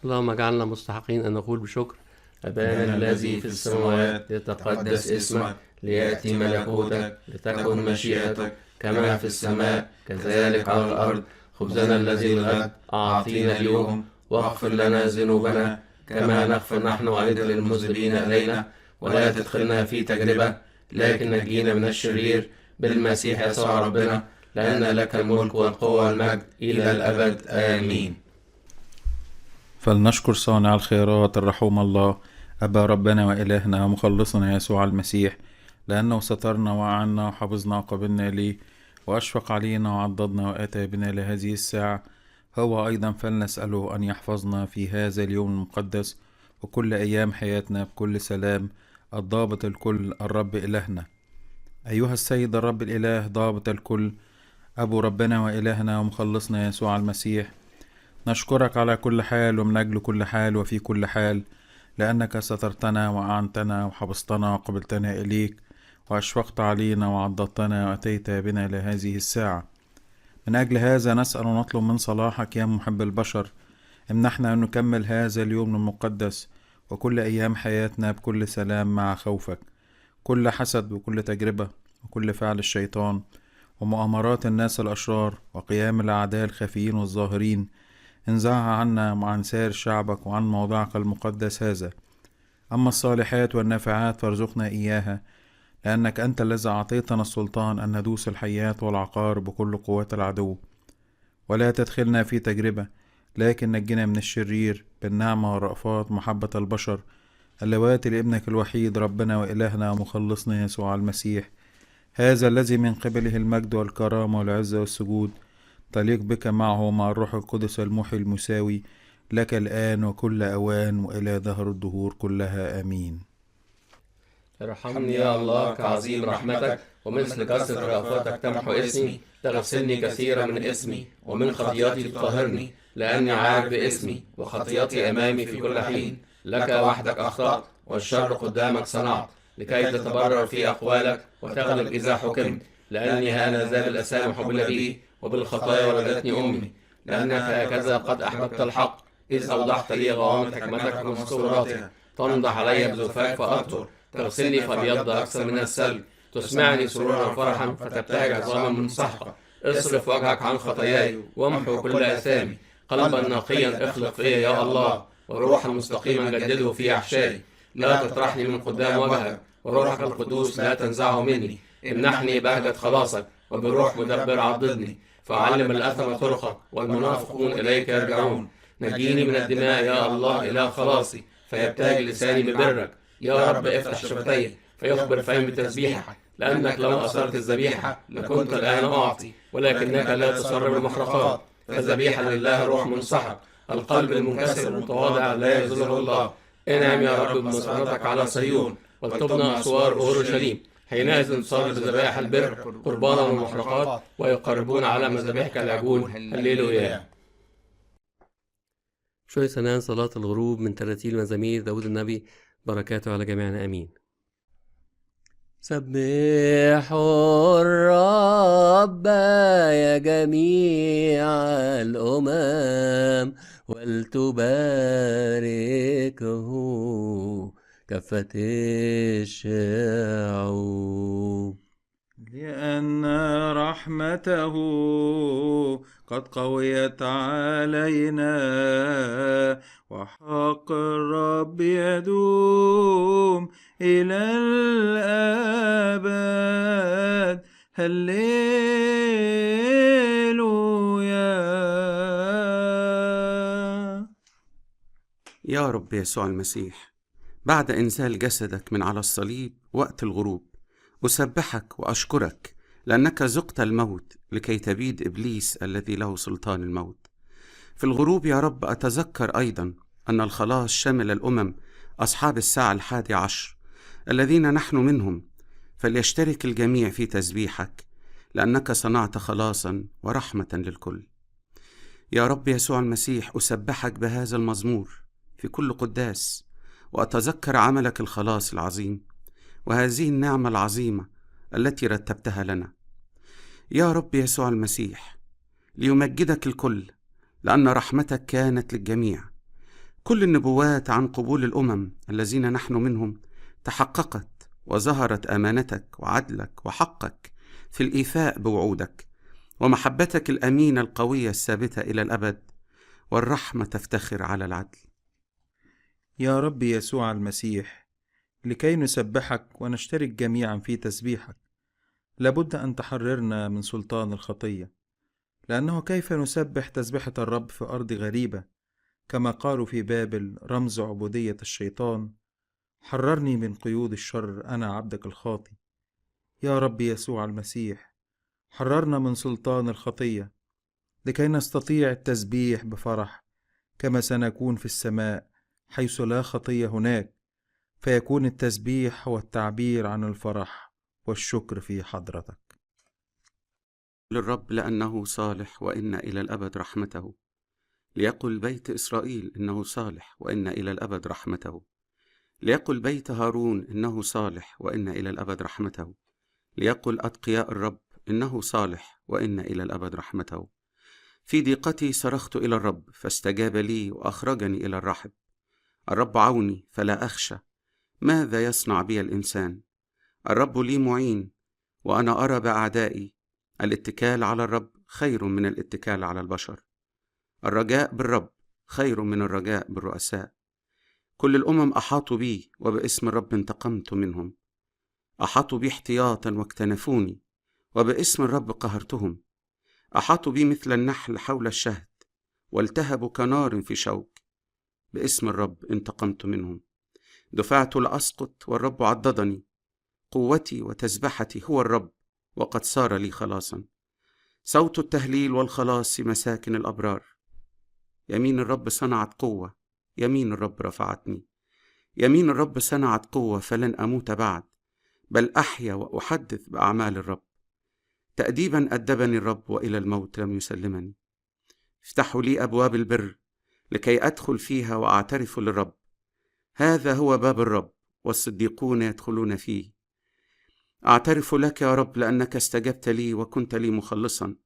اللهم اجعلنا مستحقين أن نقول بشكر: أبانا الذي في السماوات، يتقدس اسمك، ليأتي ملكوتك، لتكن مشيئتك كما في السماء كذلك على الأرض. خبزنا الذي الغد أعطينا اليوم، واغفر لنا ذنوبنا كما نغفر نحن أيضا للمذنبين إلينا، ولا تدخلنا في تجربة لكن نجينا من الشرير، بالمسيح يسوع ربنا، لأن لك الملك والقوة والمجد إلى الأبد، آمين. فلنشكر صانع الخيرات الرحوم الله أبا ربنا وإلهنا ومخلصنا يسوع المسيح، لأنه سترنا وأعنا وحفظنا وقبلنا ليه، وأشفق علينا وعضدنا وآتى بنا لهذه الساعة. هو أيضا فلنسأله أن يحفظنا في هذا اليوم المقدس وكل أيام حياتنا بكل سلام الضابط الكل الرب إلهنا. أيها السيد الرب الإله ضابط الكل، أبو ربنا وإلهنا ومخلصنا يسوع المسيح، نشكرك على كل حال ومن أجل كل حال وفي كل حال، لأنك سترتنا وأعنتنا وحفظتنا وقبلتنا إليك، وأشفقت علينا وعضدتنا وأتيت بنا لهذه الساعة. من أجل هذا نسأل ونطلب من صلاحك يا محب البشر، امنحنا أن نكمل هذا اليوم المقدس وكل أيام حياتنا بكل سلام مع خوفك. كل حسد وكل تجربة وكل فعل الشيطان ومؤامرات الناس الأشرار وقيام الأعداء الخفيين والظاهرين انزعها عنا وعن سائر شعبك وعن موضعك المقدس هذا. أما الصالحات والنافعات فارزقنا إياها، لأنك أنت الذي أعطيتنا السلطان أن ندوس الحيات والعقار بكل قوات العدو. ولا تدخلنا في تجربة لكن نجنا من الشرير، بالنعمة والرأفات محبة البشر اللواتي لابنك الوحيد ربنا وإلهنا ومخلصنا يسوع المسيح، هذا الذي من قبله المجد والكرامة والعزة والسجود، تليق بك معه مع الروح القدس المحيي المساوي لك الآن وكل أوان وإلى دهر الدهور كلها، آمين. ارحمني يا الله كعظيم رحمتك، ومثل كثرة رأفتك تمحو اسمي، تغسلني كثيرا من اسمي، ومن خطيئتي تطهرني، لأني عارف باسمي وخطيئتي أمامي في كل حين. لك وحدك أخطأت والشر قدامك صنعت، لكي تتبرر في أقوالك وتغلب إذا حكمت. لأني أنا ذا بالأثام حبل بي، وبالخطايا ولدتني أمي. لأنك هكذا قد أحببت الحق، إذ أوضحت لي غوامض حكمتك ومستوراتها. تنضح علي بزفاك فأطهر، تغسلني فأبيض أكثر من الثلج. تسمعني سرورا وفرحا فتبتهج عظاما من سحقة. اصرف وجهك عن خطاياي وامحو كل آثامي. قلبا نقيا اخلق فيا يا الله، وروحا مستقيما جدده في أحشائي. لا تطرحني من قدام وجهك، وروحك القدوس لا تنزعه مني. امنحني بهجة خلاصك، وبروح مدبر عضدني. فأعلم الأثم طرقك، والمنافقون إليك يرجعون. نجيني من الدماء يا الله إله خلاصي، فيبتهج لساني ببرك. يا رب افتح شفتي فيخبر فمي بتسبيحك، لأنك لو أصرت الذبيحة لكنت الآن أعطي، ولكنك لا تسرب المحرقات. فالذبيحة لله روح منسحق، القلب المنكسر المتواضع لا يذله الله. انعم يا رب بمسرتك على صهيون، ولتبنى أسوار أورشليم. حينئذ تصلي بذبائح البر قربانا ومحرقات، ويقربون على مذابحك العجول. هللويا. شوي سنان صلاة الغروب من تراتيل مزامير داود النبي، بركاته على جميعنا، آمين. سبحوا الرب يا جميع الأمم، ولتباركه كافة الشعوب. لأن رحمته قد قويت علينا، وحق الرب يدوم إلى الأبد. هللويا. يا رب يسوع المسيح، بعد إنزال جسدك من على الصليب وقت الغروب، أسبحك وأشكرك لأنك ذقت الموت لكي تبيد إبليس الذي له سلطان الموت. في الغروب يا رب أتذكر أيضا أن الخلاص شمل الأمم أصحاب الساعة 11 الذين نحن منهم، فليشترك الجميع في تسبيحك لأنك صنعت خلاصا ورحمة للكل. يا رب يسوع المسيح، أسبحك بهذا المزمور في كل قداس، وأتذكر عملك الخلاص العظيم وهذه النعمة العظيمة التي رتبتها لنا. يا رب يسوع المسيح، ليمجدك الكل لأن رحمتك كانت للجميع. كل النبوات عن قبول الأمم الذين نحن منهم تحققت، وظهرت أمانتك وعدلك وحقك في الإيفاء بوعودك، ومحبتك الأمينة القوية الثابتة إلى الأبد، والرحمة تفتخر على العدل. يا رب يسوع المسيح، لكي نسبحك ونشترك جميعا في تسبيحك لابد أن تحررنا من سلطان الخطية، لأنه كيف نسبح تسبحة الرب في أرض غريبة؟ كما قالوا في بابل رمز عبودية الشيطان. حررني من قيود الشر أنا عبدك الخاطي. يا رب يسوع المسيح، حررنا من سلطان الخطية لكي نستطيع التسبيح بفرح كما سنكون في السماء حيث لا خطية هناك، فيكون التسبيح هو التعبير عن الفرح والشكر في حضرتك. للرب لأنه صالح وإن إلى الأبد رحمته. ليقل بيت إسرائيل إنه صالح وإن إلى الأبد رحمته. ليقل بيت هارون إنه صالح وإن إلى الأبد رحمته. ليقل أتقياء الرب إنه صالح وإن إلى الأبد رحمته. في ضيقتي صرخت إلى الرب فاستجاب لي وأخرجني إلى الرحب. الرب عوني فلا أخشى، ماذا يصنع بي الإنسان؟ الرب لي معين وأنا أرى بأعدائي. الاتكال على الرب خير من الاتكال على البشر. الرجاء بالرب خير من الرجاء بالرؤساء. كل الأمم أحاطوا بي وباسم الرب انتقمت منهم. أحاطوا بي احتياطا واكتنفوني وباسم الرب قهرتهم. أحاطوا بي مثل النحل حول الشهد والتهبوا كنار في شوك. باسم الرب انتقمت منهم. دفعت لأسقط والرب عضدني. قوتي وتسبحتي هو الرب وقد صار لي خلاصا. صوت التهليل والخلاص في مساكن الأبرار. يمين الرب صنعت قوة، يمين الرب رفعتني. يمين الرب صنعت قوة فلن أموت بعد، بل أحيا وأحدث بأعمال الرب. تأديبا أدبني الرب وإلى الموت لم يسلمني. افتحوا لي أبواب البر لكي أدخل فيها وأعترف للرب. هذا هو باب الرب والصديقون يدخلون فيه. أعترف لك يا رب لأنك استجبت لي وكنت لي مخلصا.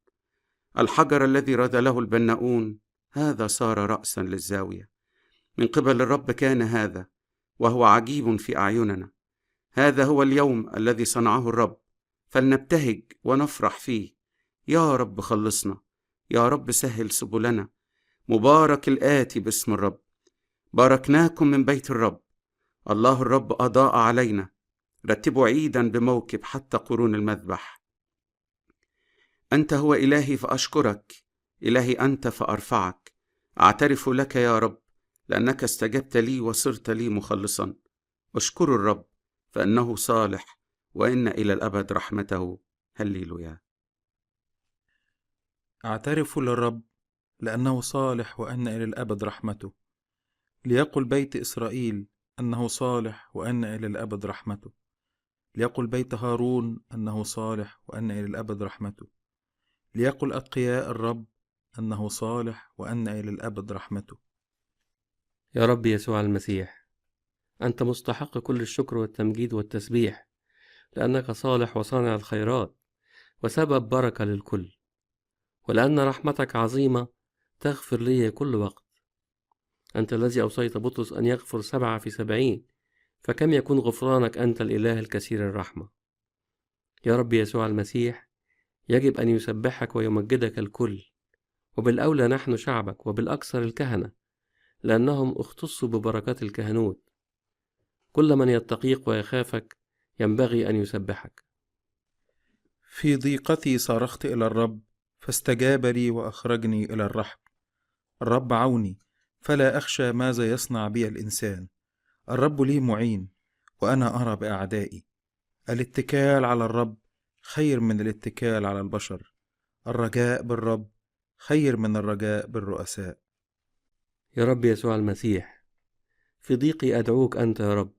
الحجر الذي رذله البناؤون هذا صار رأسا للزاوية. من قبل الرب كان هذا وهو عجيب في أعيننا. هذا هو اليوم الذي صنعه الرب، فلنبتهج ونفرح فيه. يا رب خلصنا، يا رب سهل سبلنا. مبارك الآتي باسم الرب. باركناكم من بيت الرب. الله الرب أضاء علينا. رتبوا عيدا بموكب حتى قرون المذبح. أنت هو إلهي فأشكرك، إلهي أنت فأرفعك. أعترف لك يا رب لأنك استجبت لي وصرت لي مخلصا. أشكر الرب فإنه صالح وإن إلى الأبد رحمته. هللويا. أعترف للرب لأنه صالح وأن إلى الأبد رحمته. ليقل بيت إسرائيل أنه صالح وأن إلى الأبد رحمته. ليقل بيت هارون أنه صالح وأن إلى الأبد رحمته. ليقل أتقياء الرب أنه صالح وأن إلى الأبد رحمته. يا رب يسوع المسيح، أنت مستحق كل الشكر والتمجيد والتسبيح، لأنك صالح وصانع الخيرات وسبب بركة للكل، ولأن رحمتك عظيمة تغفر لي كل وقت. أنت الذي أوصيت بطرس أن يغفر 7 في 70، فكم يكون غفرانك أنت الإله الكثير الرحمة. يا رب يسوع المسيح، يجب أن يسبحك ويمجدك الكل، وبالأولى نحن شعبك، وبالأكثر الكهنة، لأنهم اختصوا ببركات الكهنوت. كل من يتقيك ويخافك ينبغي أن يسبحك. في ضيقتي صرخت إلى الرب فاستجاب لي وأخرجني إلى الرحب. الرب عوني فلا أخشى ماذا يصنع بي الإنسان. الرب لي معين وأنا أرى بأعدائي. الاتكال على الرب خير من الاتكال على البشر. الرجاء بالرب خير من الرجاء بالرؤساء. يا رب يسوع المسيح، في ضيقي أدعوك أنت يا رب،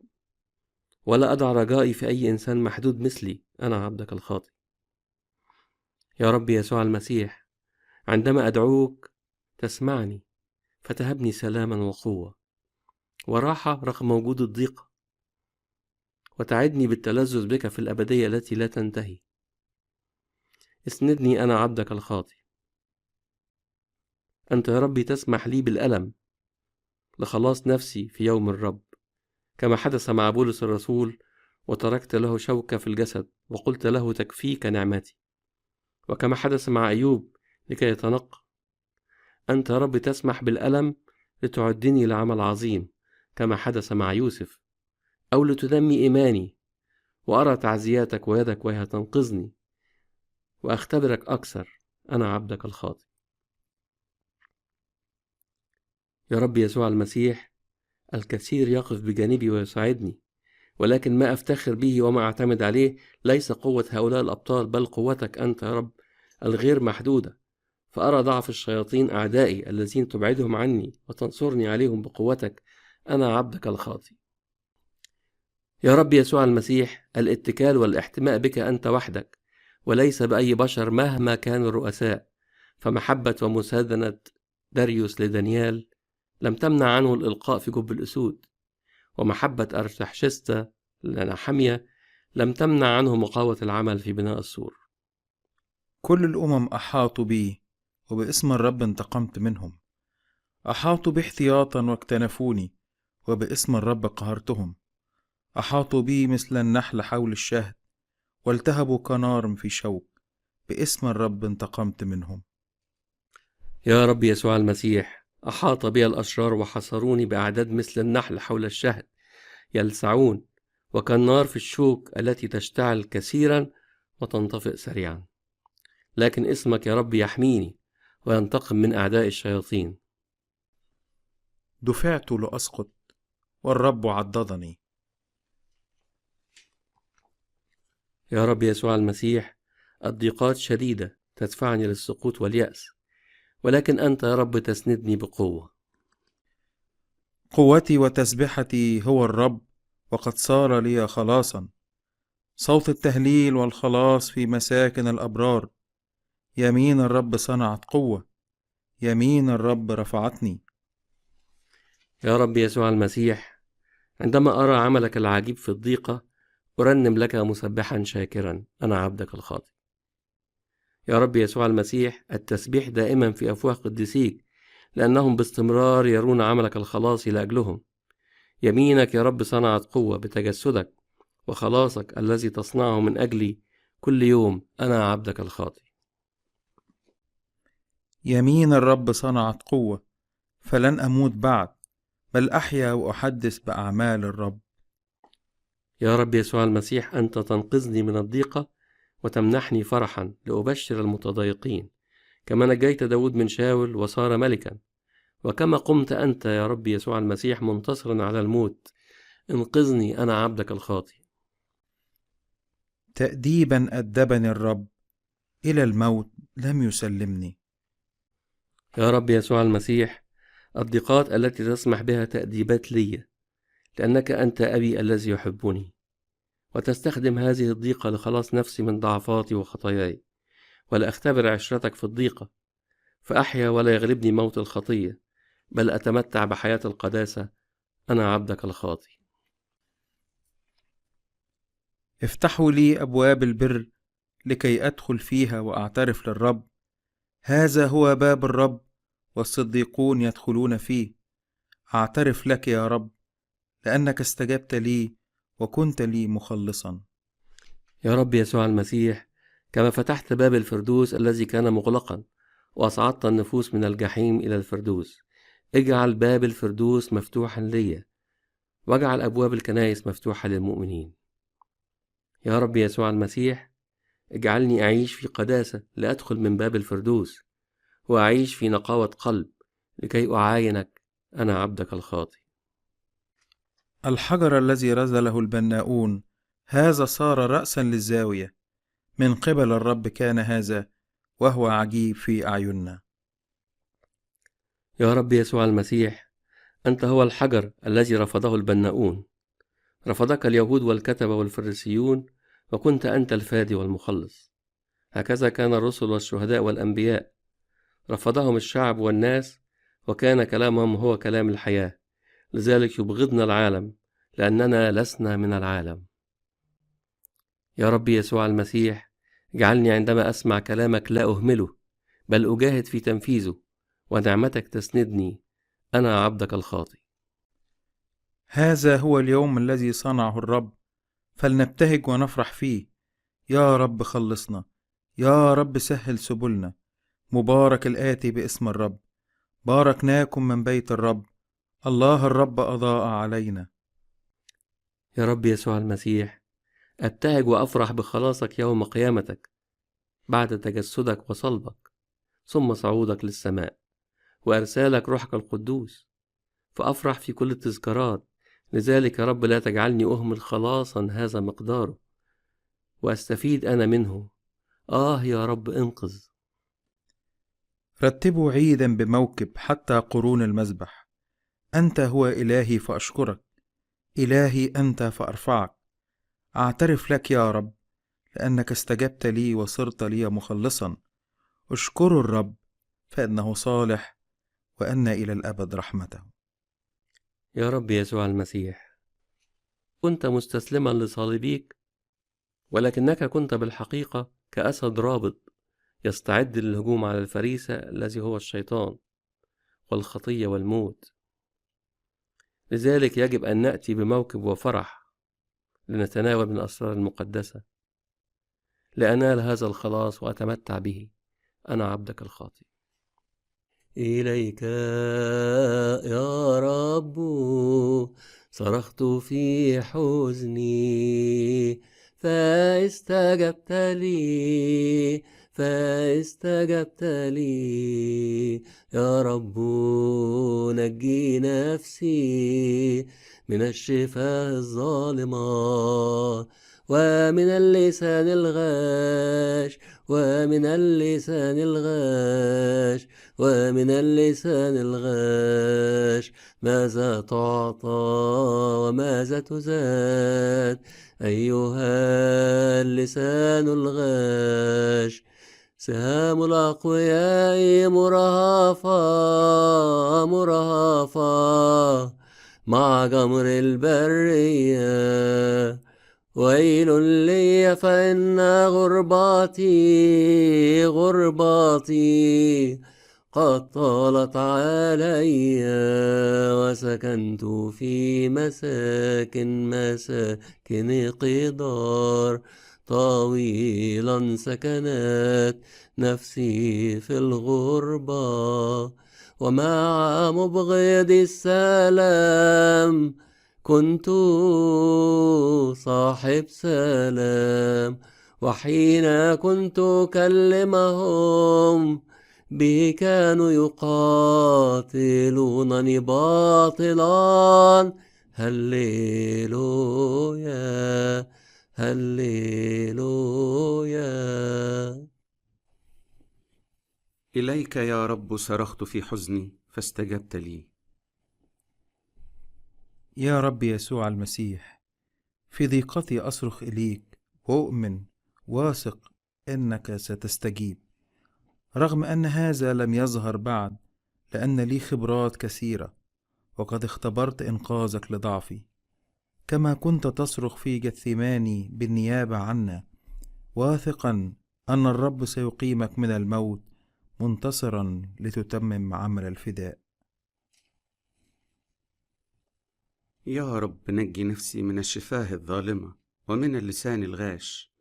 ولا أضع رجائي في أي إنسان محدود مثلي، أنا عبدك الخاطئ. يا رب يسوع المسيح، عندما أدعوك تسمعني، فتهبني سلاما وقوة وراحة رغم وجود الضيق، وتعدني بالتلذذ بك في الأبدية التي لا تنتهي. اسندني أنا عبدك الخاطئ. أنت يا ربي تسمح لي بالألم لخلاص نفسي في يوم الرب، كما حدث مع بولس الرسول، وتركت له شوكة في الجسد وقلت له تكفيك نعمتي، وكما حدث مع أيوب لكي يتنقى. أنت يا رب تسمح بالألم لتعدني لعمل عظيم، كما حدث مع يوسف، أو لتنمي إيماني وأرى تعزياتك ويدك وهي تنقذني وأختبرك أكثر، أنا عبدك الخاطئ. يا رب يسوع المسيح، الكثير يقف بجانبي ويساعدني، ولكن ما أفتخر به وما أعتمد عليه ليس قوة هؤلاء الأبطال، بل قوتك أنت يا رب الغير محدودة. فأرى ضعف الشياطين أعدائي الذين تبعدهم عني وتنصرني عليهم بقوتك، أنا عبدك الخاطئ. يا رب يسوع المسيح، الاتكال والاحتماء بك أنت وحدك، وليس بأي بشر مهما كانوا الرؤساء. فمحبة ومساندة داريوس لدانيال لم تمنع عنه الإلقاء في جب الأسود، ومحبة أرتحشستا لنحمية لم تمنع عنه مقاومة العمل في بناء السور. كل الأمم أحاطوا بي، وباسم الرب انتقمت منهم. أحاطوا بي احتياطا واكتنفوني، وباسم الرب قهرتهم. أحاطوا بي مثل النحل حول الشهد، والتهبوا كنار في شوك. باسم الرب انتقمت منهم. يا رب يسوع المسيح، أحاط بي الأشرار وحصروني بأعداد مثل النحل حول الشهد، يلسعون وكالنار في الشوك التي تشتعل كثيرا وتنطفئ سريعا. لكن اسمك يا رب يحميني وينتقم من أعداء الشياطين. دفعت لأسقط، والرب عضدني. يا رب يسوع المسيح، الضيقات شديدة تدفعني للسقوط واليأس، ولكن أنت يا رب تسندني بقوة. قوتي وتسبحتي هو الرب، وقد صار لي خلاصا. صوت التهليل والخلاص في مساكن الأبرار. يمين الرب صنعت قوة، يمين الرب رفعتني. يا رب يسوع المسيح، عندما أرى عملك العجيب في الضيقة أرنم لك مسبحا شاكرا، أنا عبدك الخاطئ. يا رب يسوع المسيح، التسبيح دائما في أفواه قديسيك، لأنهم باستمرار يرون عملك الخلاصي لأجلهم. يمينك يا رب صنعت قوة بتجسدك وخلاصك الذي تصنعه من أجلي كل يوم، أنا عبدك الخاطئ. يمين الرب صنعت قوة، فلن أموت بعد، بل أحيا وأحدث بأعمال الرب. يا رب يسوع المسيح، أنت تنقذني من الضيقة وتمنحني فرحا لأبشر المتضايقين، كما نجيت داود من شاول وصار ملكا، وكما قمت أنت يا رب يسوع المسيح منتصرا على الموت. انقذني، أنا عبدك الخاطئ. تأديبا أدبني الرب، إلى الموت لم يسلمني. يا رب يسوع المسيح، الضيقات التي تسمح بها تأديبات لي، لأنك أنت أبي الذي يحبني، وتستخدم هذه الضيقة لخلاص نفسي من ضعفاتي وخطاياي، ولأختبر عشرتك في الضيقة، فأحيا ولا يغلبني موت الخطية، بل أتمتع بحياة القداسة، أنا عبدك الخاطئ. افتحوا لي أبواب البر لكي أدخل فيها وأعترف للرب. هذا هو باب الرب، والصديقون يدخلون فيه. أعترف لك يا رب، لأنك استجبت لي وكنت لي مخلصا. يا رب يسوع المسيح، كما فتحت باب الفردوس الذي كان مغلقا وأصعدت النفوس من الجحيم إلى الفردوس، اجعل باب الفردوس مفتوحا لي، واجعل أبواب الكنائس مفتوحة للمؤمنين. يا رب يسوع المسيح، اجعلني أعيش في قداسة لأدخل من باب الفردوس، وأعيش في نقاوة قلب لكي أعاينك، أنا عبدك الخاطئ. الحجر الذي رزله البناؤون هذا صار رأسا للزاوية، من قبل الرب كان هذا، وهو عجيب في أعيننا. يا رب يسوع المسيح، أنت هو الحجر الذي رفضه البناؤون، رفضك اليهود والكتبة والفريسيون، وكنت أنت الفادي والمخلص. هكذا كان الرسل والشهداء والأنبياء، رفضهم الشعب والناس، وكان كلامهم هو كلام الحياة، لذلك يبغضنا العالم لأننا لسنا من العالم. يا رب يسوع المسيح، اجعلني عندما أسمع كلامك لا أهمله، بل أجاهد في تنفيذه، ونعمتك تسندني، أنا عبدك الخاطئ. هذا هو اليوم الذي صنعه الرب، فلنبتهج ونفرح فيه. يا رب خلصنا، يا رب سهل سبلنا. مبارك الآتي باسم الرب، باركناكم من بيت الرب. الله الرب أضاء علينا. يا رب يسوع المسيح، أبتهج وأفرح بخلاصك يوم قيامتك بعد تجسدك وصلبك، ثم صعودك للسماء وأرسالك روحك القدوس، فأفرح في كل التذكارات. لذلك يا رب لا تجعلني أهمل خلاصا هذا مقداره، وأستفيد أنا منه. يا رب انقذ. رتبوا عيدا بموكب حتى قرون المذبح. أنت هو إلهي فأشكرك، إلهي أنت فأرفعك. أعترف لك يا رب لأنك استجبت لي وصرت لي مخلصا. اشكروا الرب فإنه صالح، وأن إلى الأبد رحمته. يا رب يسوع المسيح، كنت مستسلما لصليبيك، ولكنك كنت بالحقيقة كأسد رابض يستعد للهجوم على الفريسة الذي هو الشيطان والخطية والموت. لذلك يجب أن نأتي بموكب وفرح لنتناول من الأسرار المقدسة لأنال هذا الخلاص وأتمتع به، أنا عبدك الخاطئ. إليك يا رب صرخت في حزني، فاستجبت لي يا رب. نجي نفسي من الشفاه الظالمة، ومن اللسان الغاش، ومن اللسان الغاش. ماذا تعطى وماذا تزاد أيها اللسان الغاش؟ سهام الأقوياء مرهفة مع جمر البرية. ويل لي فإن غرباتي قد طالت علي، وسكنت في مساكن قدار. طويلا سكنت نفسي في الغربة، ومع مبغض السلام كنت صاحب سلام. وحين كنت أكلمهم به كانوا يقاتلونني باطلا. هللويا هللويا. إليك يا رب صرخت في حزني فاستجبت لي. يا رب يسوع المسيح، في ضيقتي أصرخ إليك وأؤمن واثق إنك ستستجيب، رغم أن هذا لم يظهر بعد، لأن لي خبرات كثيرة وقد اختبرت إنقاذك لضعفي، كما كنت تصرخ في جثماني بالنيابة عنا، واثقا أن الرب سيقيمك من الموت منتصرا لتتمم عمل الفداء. يا رب نجي نفسي من الشفاه الظالمة ومن اللسان الغاش.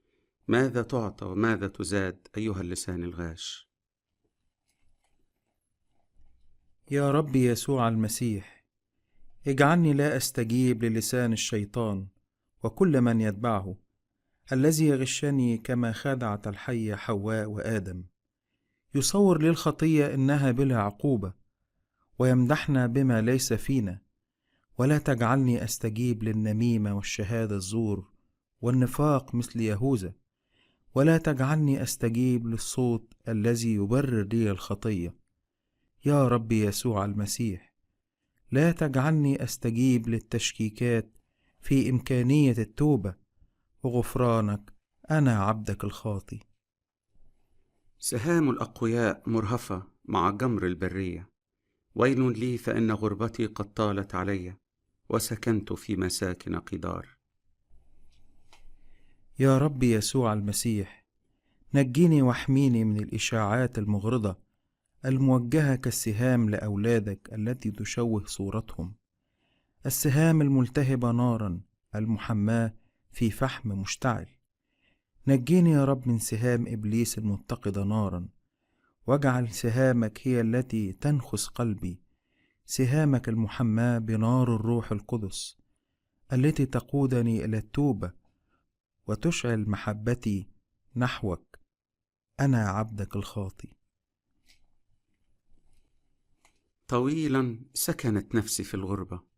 ماذا تعطى وماذا تزاد أيها اللسان الغاش؟ يا رب يسوع المسيح، اجعلني لا أستجيب للسان الشيطان وكل من يتبعه، الذي يغشني كما خدعت الحية حواء وآدم، يصور لي الخطية إنها بلا عقوبة، ويمدحنا بما ليس فينا. ولا تجعلني أستجيب للنميمة والشهادة الزور والنفاق مثل يهوذا، ولا تجعلني أستجيب للصوت الذي يبرر لي الخطية. يا رب يسوع المسيح، لا تجعلني أستجيب للتشكيكات في إمكانية التوبة وغفرانك، أنا عبدك الخاطي. سهام الأقوياء مرهفة مع جمر البرية. ويل لي فإن غربتي قد طالت علي، وسكنت في مساكن قدار. يا رب يسوع المسيح، نجيني واحميني من الإشاعات المغرضة الموجهة كالسهام لأولادك التي تشوه صورتهم. السهام الملتهبة نارا المحماة في فحم مشتعل. نجيني يا رب من سهام إبليس المتقدة نارا، واجعل سهامك هي التي تنخس قلبي، سهامك المحماة بنار الروح القدس التي تقودني إلى التوبة وتشعل محبتي نحوك، أنا عبدك الخاطي. طويلا سكنت نفسي في الغربة.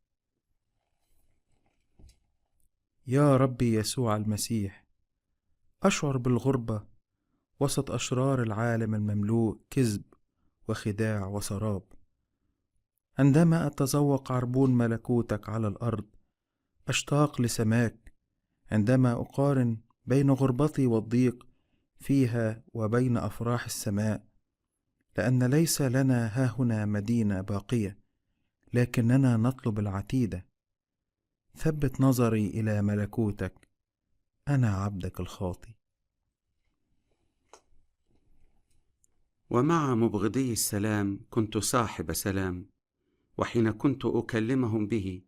يا ربي يسوع المسيح، أشعر بالغربة وسط أشرار العالم المملوء كذب وخداع وسراب. عندما أتذوق عربون ملكوتك على الأرض أشتاق لسماك، عندما أقارن بين غربتي والضيق فيها وبين أفراح السماء، لأن ليس لنا هاهنا مدينة باقية، لكننا نطلب العتيدة. ثبت نظري إلى ملكوتك، أنا عبدك الخاطي. ومع مبغضي السلام كنت صاحب سلام، وحين كنت أكلمهم به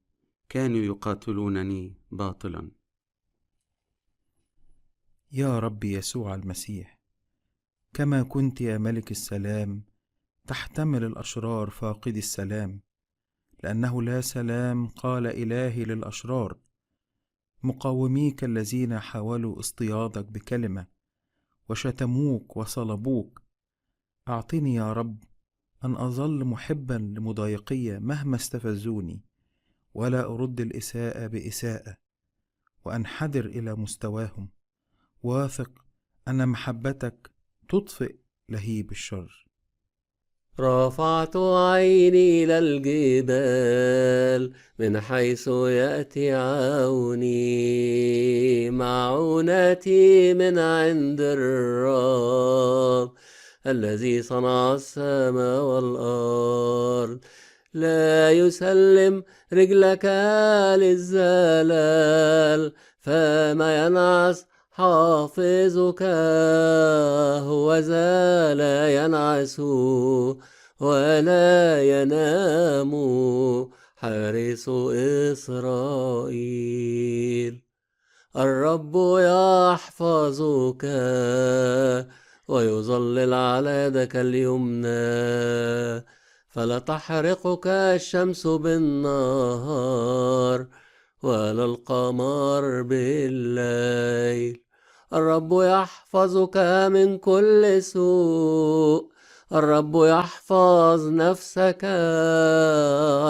كانوا يقاتلونني باطلا. يا رب يسوع المسيح، كما كنت يا ملك السلام تحتمل الأشرار فاقدي السلام، لأنه لا سلام قال إلهي للأشرار، مقاوميك الذين حاولوا اصطيادك بكلمة وشتموك وصلبوك. أعطني يا رب أن أظل محبا لمضايقية مهما استفزوني، ولا أرد الإساءة بإساءة، وأنحدر إلى مستواهم، واثق أن محبتك تطفئ لهيب الشر. رفعت عيني إلى الجبال من حيث يأتي عوني، معونتي من عند الرب الذي صنع السماء والأرض. لا يسلم رجلك للزلال، فما ينعس حافظك، هو ذا لا ينعس ولا ينام حارس إسرائيل. الرب يحفظك ويظلل على يدك اليمنى، فلا تحرقك الشمس بالنهار ولا القمر بالليل. الرب يحفظك من كل سوء، الرب يحفظ نفسك،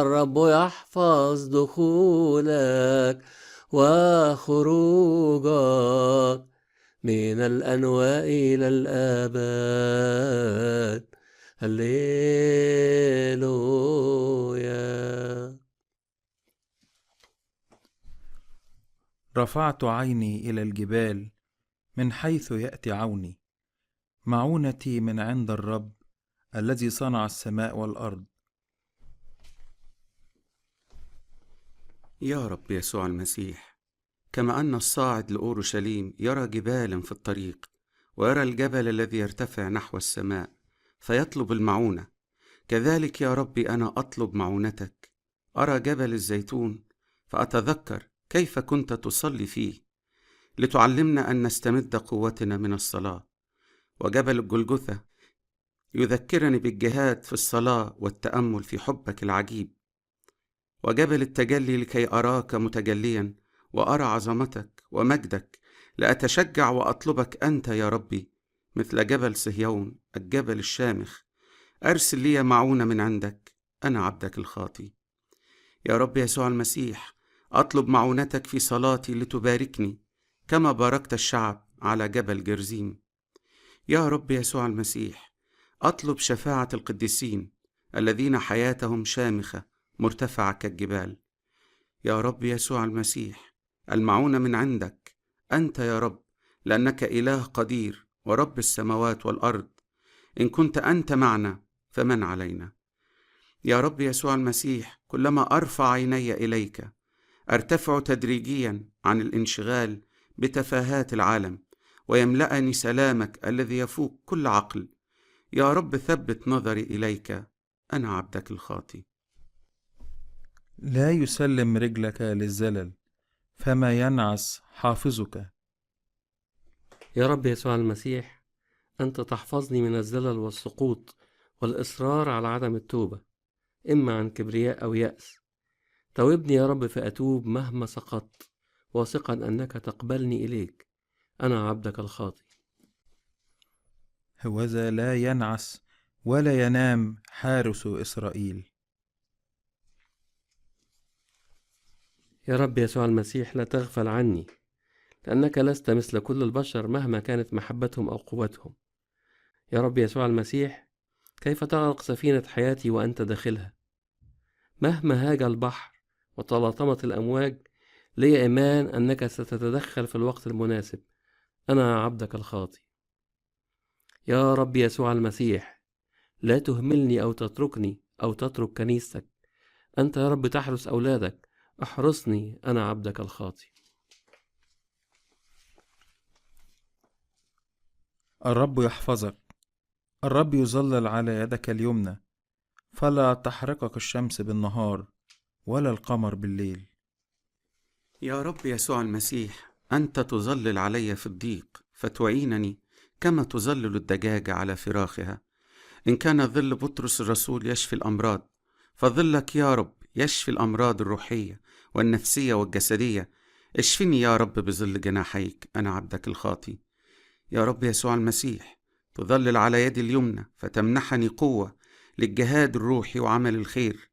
الرب يحفظ دخولك وخروجك من الأنواء إلى الآباد. هللويا. رفعت عيني إلى الجبال من حيث يأتي عوني، معونتي من عند الرب الذي صنع السماء والأرض. يا رب يسوع المسيح، كما أن الصاعد لأورشليم يرى جبالا في الطريق، ويرى الجبل الذي يرتفع نحو السماء فيطلب المعونة، كذلك يا ربي أنا أطلب معونتك. أرى جبل الزيتون فأتذكر كيف كنت تصلي فيه لتعلمنا أن نستمد قوتنا من الصلاة، وجبل الجلجثة يذكرني بالجهاد في الصلاة والتأمل في حبك العجيب، وجبل التجلي لكي أراك متجليا وأرى عظمتك ومجدك، لأتشجع وأطلبك أنت يا ربي، مثل جبل صهيون الجبل الشامخ. أرسل لي معونة من عندك، أنا عبدك الخاطي. يا رب يسوع المسيح، أطلب معونتك في صلاتي لتباركني كما باركت الشعب على جبل جرزيم. يا رب يسوع المسيح، أطلب شفاعة القديسين الذين حياتهم شامخة مرتفعة كالجبال. يا رب يسوع المسيح، المعونة من عندك أنت يا رب، لأنك إله قدير ورب السماوات والأرض. إن كنت أنت معنا فمن علينا؟ يا رب يسوع المسيح، كلما أرفع عيني إليك أرتفع تدريجيا عن الانشغال بتفاهات العالم، ويملأني سلامك الذي يفوق كل عقل. يا رب ثبت نظري إليك، أنا عبدك الخاطي. لا يسلم رجلك للزلل، فما ينعس حافظك. يا رب يسوع المسيح، أنت تحفظني من الزلل والسقوط والإصرار على عدم التوبة، إما عن كبرياء أو يأس. توبني يا رب فأتوب مهما سقطت، واثقا أنك تقبلني إليك، أنا عبدك الخاطي. هوذا لا ينعس ولا ينام حارس إسرائيل. يا رب يسوع المسيح، لا تغفل عني، لأنك لست مثل كل البشر مهما كانت محبتهم أو قوتهم. يا رب يسوع المسيح، كيف تغرق سفينة حياتي وأنت داخلها؟ مهما هاج البحر وتلاطمت الأمواج، لي إيمان أنك ستتدخل في الوقت المناسب، أنا عبدك الخاطي. يا رب يسوع المسيح، لا تهملني أو تتركني أو تترك كنيستك. أنت يا رب تحرس أولادك، احرسني، أنا عبدك الخاطي. الرب يحفظك، الرب يظلل على يدك اليمنى، فلا تحرقك الشمس بالنهار ولا القمر بالليل. يا رب يسوع المسيح، أنت تظلل علي في الضيق فتعينني كما تظلل الدجاجة على فراخها. إن كان ظل بطرس الرسول يشفي الأمراض، فظلك يا رب يشفي الأمراض الروحية والنفسية والجسدية. اشفني يا رب بظل جناحيك، أنا عبدك الخاطي. يا رب يسوع المسيح، تظلل على يدي اليمنى فتمنحني قوة للجهاد الروحي وعمل الخير،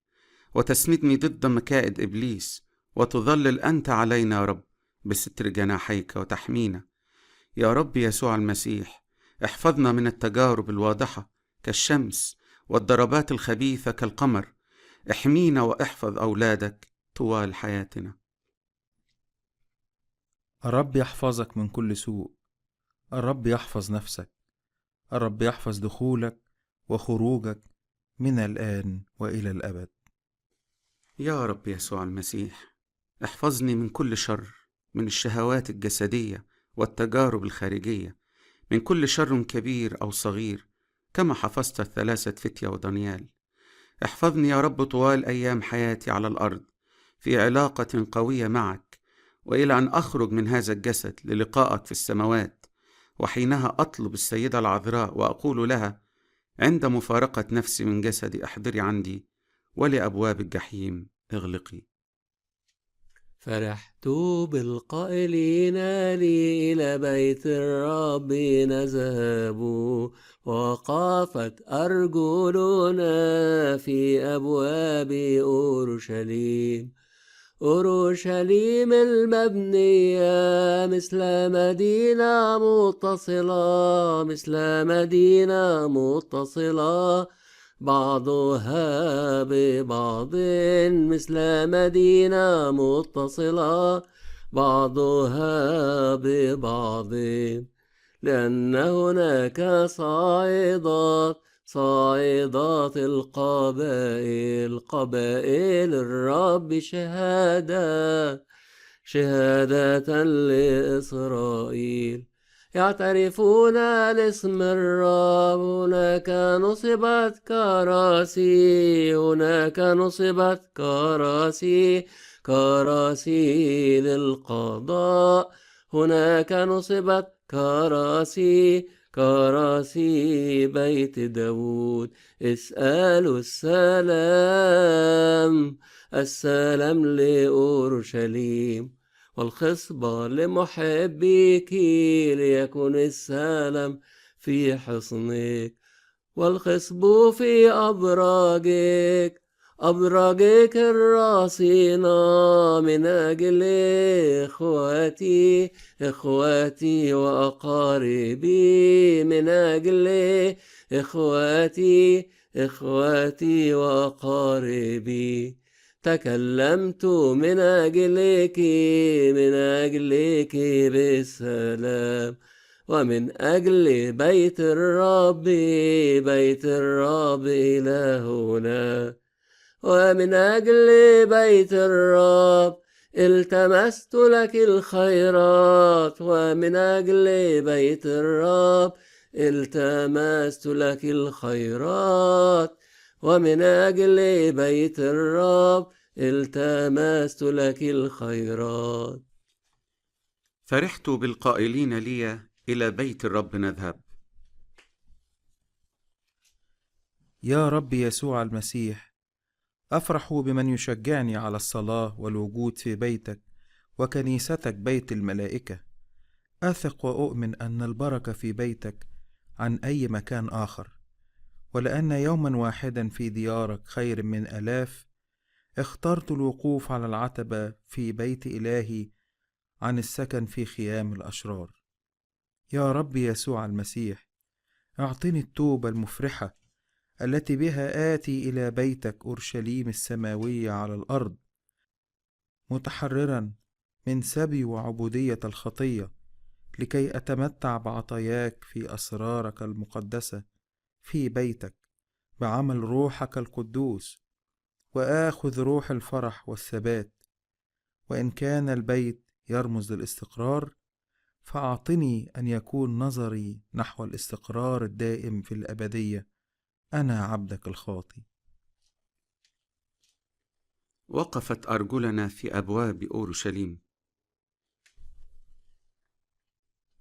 وتسندني ضد مكائد إبليس، وتظلل أنت علينا يا رب بستر جناحيك وتحمينا. يا رب يسوع المسيح، احفظنا من التجارب الواضحة كالشمس والضربات الخبيثة كالقمر. احمينا واحفظ أولادك طوال حياتنا. الرب يحفظك من كل سوء، الرب يحفظ نفسك، الرب يحفظ دخولك وخروجك من الآن وإلى الأبد. يا رب يسوع المسيح، احفظني من كل شر، من الشهوات الجسدية والتجارب الخارجية، من كل شر كبير أو صغير، كما حفظت الثلاثة فتية ودانيال. احفظني يا رب طوال أيام حياتي على الأرض في علاقة قوية معك، وإلى أن أخرج من هذا الجسد للقائك في السماوات، وحينها أطلب السيدة العذراء وأقول لها عند مفارقة نفسي من جسدي: احضري عندي، ولأبواب الجحيم اغلقي. فرحت بالقائلين لي إلى بيت الرب نذهب، وقفت أرجلنا في أبواب أورشليم. أورشليم المبنية مثل مدينة متصلة، مثل مدينة متصلة، بعضها ببعض، مثل مدينة متصلة، بعضها ببعض. لأن هناك صاعدات القبائل، قبائل الرب شهادة لإسرائيل. يعترفون لاسم الرب. هناك نصبت كراسي، هناك نصبت كراسي للقضاء. هناك نصبت كراسي بيت داود. اسألوا السلام لأورشليم، والخصبة لمحبيك، ليكن السلام في حصنك، والخصب في أبراجك الرصينة، من أجل إخواتي وأقاربي، من أجل إخواتي وأقاربي. تكلمت من أجلك بالسلام، ومن أجل بيت الرب إلهنا، ومن أجل بيت الرب التمست لك الخيرات، ومن أجل بيت الرب التمست لك الخيرات، ومن أجل بيت الرب التمست لك الخيرات. فرحت بالقائلين لي إلى بيت الرب نذهب. يا رب يسوع المسيح، أفرح بمن يشجعني على الصلاة والوجود في بيتك وكنيستك بيت الملائكة. أثق وأؤمن أن البركة في بيتك عن أي مكان آخر، ولأن يوما واحدا في ديارك خير من آلاف. اخترت الوقوف على العتبة في بيت إلهي عن السكن في خيام الأشرار. يا رب يسوع المسيح، أعطني التوبة المفرحة التي بها آتي إلى بيتك أورشليم السماوية على الأرض، متحررا من سبي وعبودية الخطية، لكي أتمتع بعطاياك في أسرارك المقدسة في بيتك بعمل روحك القدوس، وآخذ روح الفرح والثبات. وإن كان البيت يرمز للاستقرار، فأعطني أن يكون نظري نحو الاستقرار الدائم في الأبدية. أنا عبدك الخاطي. وقفت أرجلنا في أبواب أورشليم.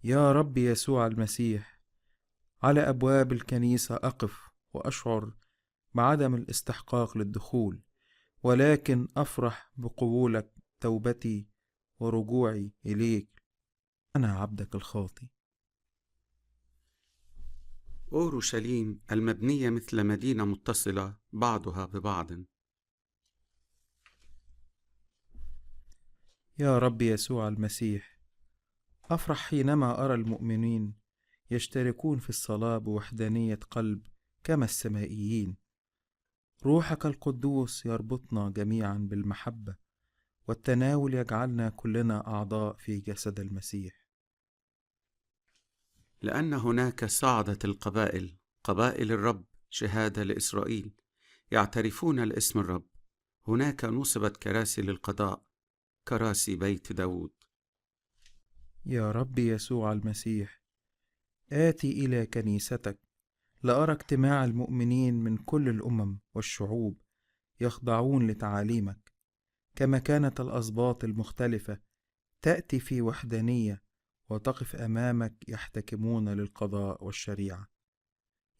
يا رب يسوع المسيح، على أبواب الكنيسة أقف وأشعر بعدم الاستحقاق للدخول، ولكن أفرح بقبولك توبتي ورجوعي إليك. أنا عبدك الخاطي. أورشليم المبنية مثل مدينة متصلة بعضها ببعض. يا رب يسوع المسيح، أفرح حينما أرى المؤمنين يشتركون في الصلاة بوحدانية قلب كما السمائيين. روحك القدوس يربطنا جميعا بالمحبة، والتناول يجعلنا كلنا أعضاء في جسد المسيح. لأن هناك صعدت القبائل، قبائل الرب، شهادة لإسرائيل، يعترفون لاسم الرب. هناك نصبت كراسي للقضاء، كراسي بيت داود. يا رب يسوع المسيح، آتي إلى كنيستك لأرى اجتماع المؤمنين من كل الأمم والشعوب يخضعون لتعاليمك، كما كانت الأسباط المختلفة تأتي في وحدانية وتقف أمامك يحتكمون للقضاء والشريعة.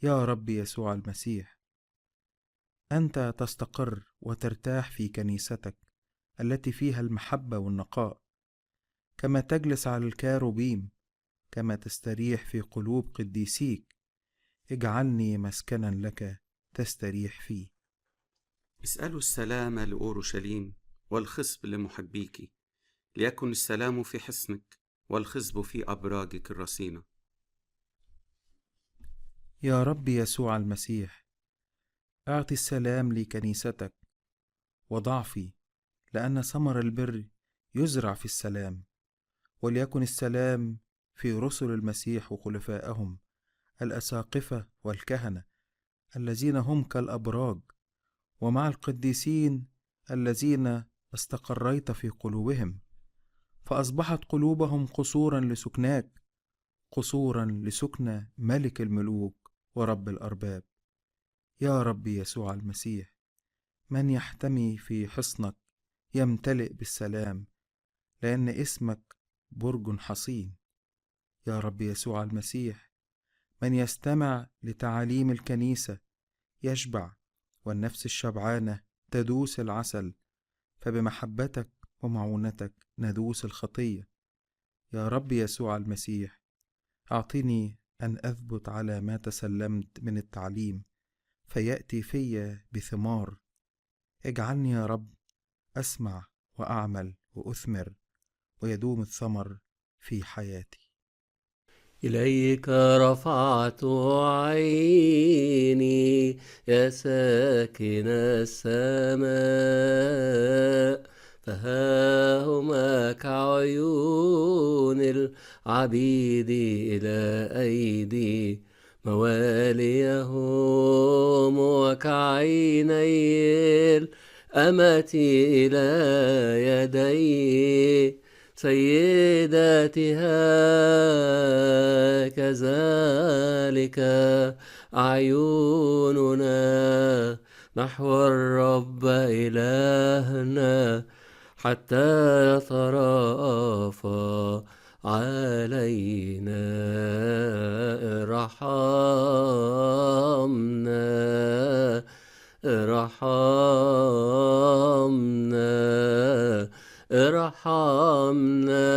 يا رب يسوع المسيح، أنت تستقر وترتاح في كنيستك التي فيها المحبة والنقاء، كما تجلس على الكاروبيم، كما تستريح في قلوب قديسيك. اجعلني مسكنا لك تستريح فيه. اسألوا السلام لأورشليم والخصب لمحبيك، ليكن السلام في حصنك والخصب في أبراجك الرصينة. يا رب يسوع المسيح، أعطي السلام لكنيستك وضعفي، لأن ثمر البر يزرع في السلام. وليكن السلام في رسل المسيح وخلفائهم الأساقفة والكهنة الذين هم كالأبراج، ومع القديسين الذين استقريت في قلوبهم، فأصبحت قلوبهم قصورا لسكناك، قصورا لسكن ملك الملوك ورب الأرباب. يا رب يسوع المسيح، من يحتمي في حصنك يمتلئ بالسلام، لأن اسمك برج حصين. يا رب يسوع المسيح، من يستمع لتعاليم الكنيسة يشبع، والنفس الشبعانة تدوس العسل، فبمحبتك ومعونتك ندوس الخطية. يا رب يسوع المسيح، أعطني أن أثبت على ما تسلمت من التعليم، فيأتي في بثمار. اجعلني يا رب أسمع وأعمل وأثمر، ويدوم الثمر في حياتي. إليك رفعت عيني يا ساكن السماء، فها هما كعيون العبيد إلى أيدي مواليهم، وكعيني الأمة إلى يدي سيداتها، كذلك أعيننا نحو الرب إلهنا حتى يترأفا علينا. ارحمنا ارحمنا ارحمنا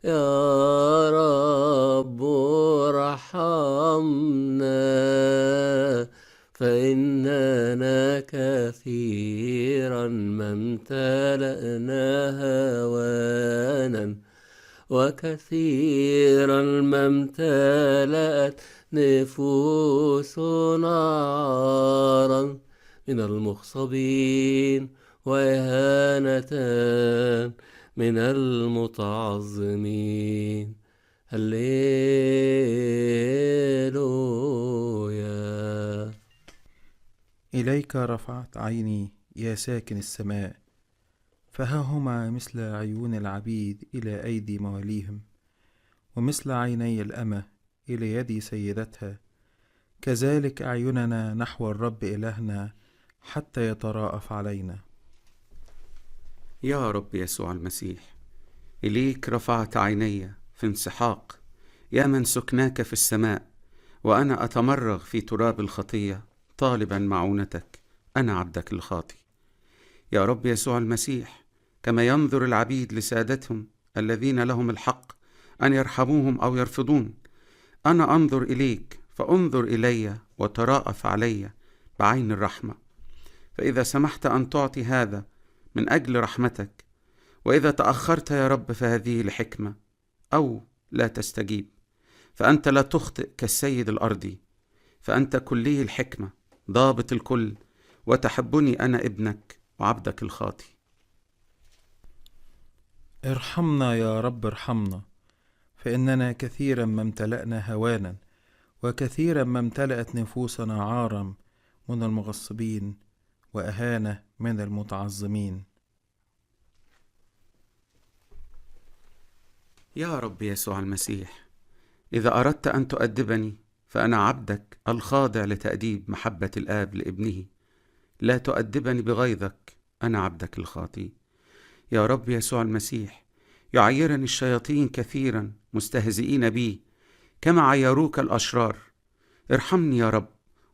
يا رب ارحمنا، فإننا كثيرا ما امتلأنا هوانا، وكثيرا ما امتلأت نفوسنا عارا من المغصبين وإهانة من المتعظمين. هللويا. إليك رفعت عيني يا ساكن السماء، فها هما مثل عيون العبيد إلى أيدي مواليهم، ومثل عيني الأمة إلى يد سيدتها، كذلك أعيننا نحو الرب إلهنا حتى يتراءف علينا. يا رب يسوع المسيح، إليك رفعت عيني في انسحاق، يا من سكناك في السماء، وأنا أتمرغ في تراب الخطية طالبا معونتك، أنا عبدك الخاطي. يا رب يسوع المسيح، كما ينظر العبيد لسادتهم الذين لهم الحق أن يرحموهم أو يرفضون، أنا أنظر إليك فانظر إلي وتراءف علي بعين الرحمة. فإذا سمحت أن تعطي هذا من أجل رحمتك، وإذا تأخرت يا رب فهذه لحكمة، أو لا تستجيب، فأنت لا تخطئ كالسيد الأرضي، فأنت كلي الحكمة ضابط الكل، وتحبني أنا ابنك وعبدك الخاطي. ارحمنا يا رب ارحمنا، فإننا كثيرا ما امتلأنا هوانا، وكثيرا ما امتلأت نفوسنا عارا من المغصبين وأهانة من المتعظمين. يا رب يسوع المسيح، إذا أردت أن تؤدبني فأنا عبدك الخاضع لتأديب محبة الآب لابنه، لا تؤدبني بغيظك، أنا عبدك الخاطي. يا رب يسوع المسيح، يعيرني الشياطين كثيرا مستهزئين بي كما عيروك الأشرار. ارحمني يا رب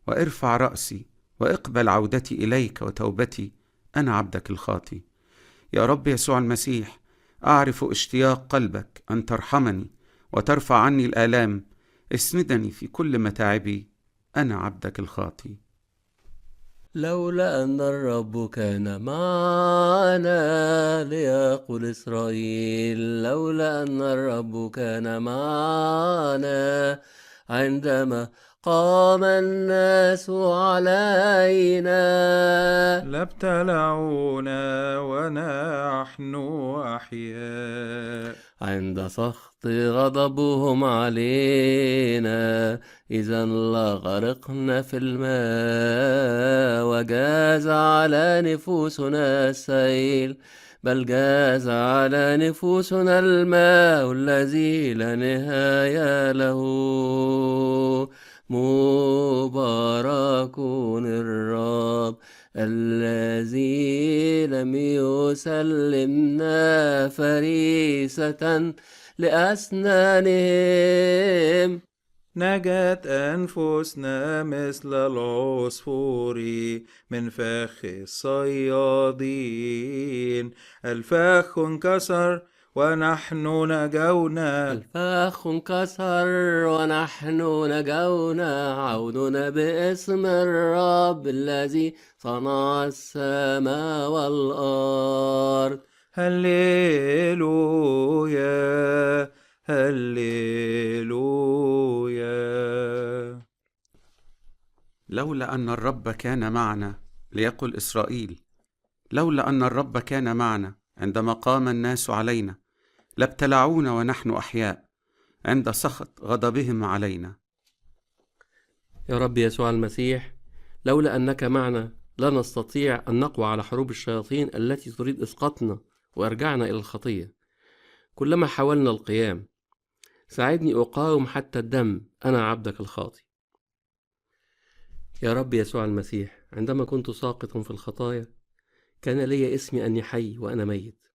وارفع رأسي واقبل عودتي إليك وتوبتي، أنا عبدك الخاطي. يا رب يسوع المسيح، أعرف اشتياق قلبك أن ترحمني وترفع عني الآلام، اسندني في كل متاعبي، أنا عبدك الخاطي. لولا أن الرب كان معنا، ليقول إسرائيل، لولا أن الرب كان معنا عندما قام الناس علينا، لابتلعونا ونحن أحياء. عند سخط غضبهم علينا، إذا لغرقنا في الماء، وجاز على نفوسنا السيل، بل جاز على نفوسنا الماء الذي لا نهاية له. مبارك الرب الذي لم يسلمنا فريسة لأسنانهم. نجت أنفسنا مثل العصفور من فخ الصيادين، الفخ انكسر ونحن نجونا، الفخ انكسر ونحن نجونا، عودنا باسم الرب الذي صنع السماء والأرض. هللويا هللويا. لولا أن الرب كان معنا، ليقل إسرائيل، لولا أن الرب كان معنا عندما قام الناس علينا، لابتلعونا ونحن أحياء عند سخط غضبهم علينا. يا رب يسوع المسيح، لولا أنك معنا لا نستطيع أن نقوى على حروب الشياطين التي تريد إسقاطنا وإرجاعنا إلى الخطية. كلما حاولنا القيام، ساعدني أقاوم حتى الدم، أنا عبدك الخاطي. يا رب يسوع المسيح، عندما كنت ساقطا في الخطايا كان لي اسمي أني حي وأنا ميت،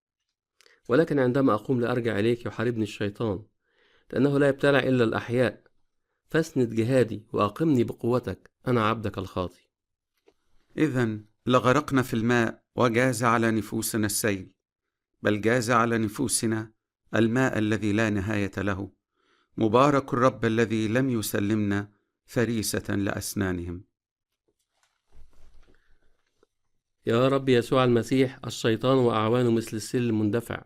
ولكن عندما أقوم لأرجع إليك يحاربني الشيطان، لأنه لا يبتلع إلا الأحياء. فاسند جهادي وأقمني بقوتك، أنا عبدك الخاطي. إذن لغرقنا في الماء وجاز على نفوسنا السيل، بل جاز على نفوسنا الماء الذي لا نهاية له. مبارك الرب الذي لم يسلمنا فريسة لأسنانهم. يا رب يسوع المسيح، الشيطان وأعوانه مثل السيل المندفع،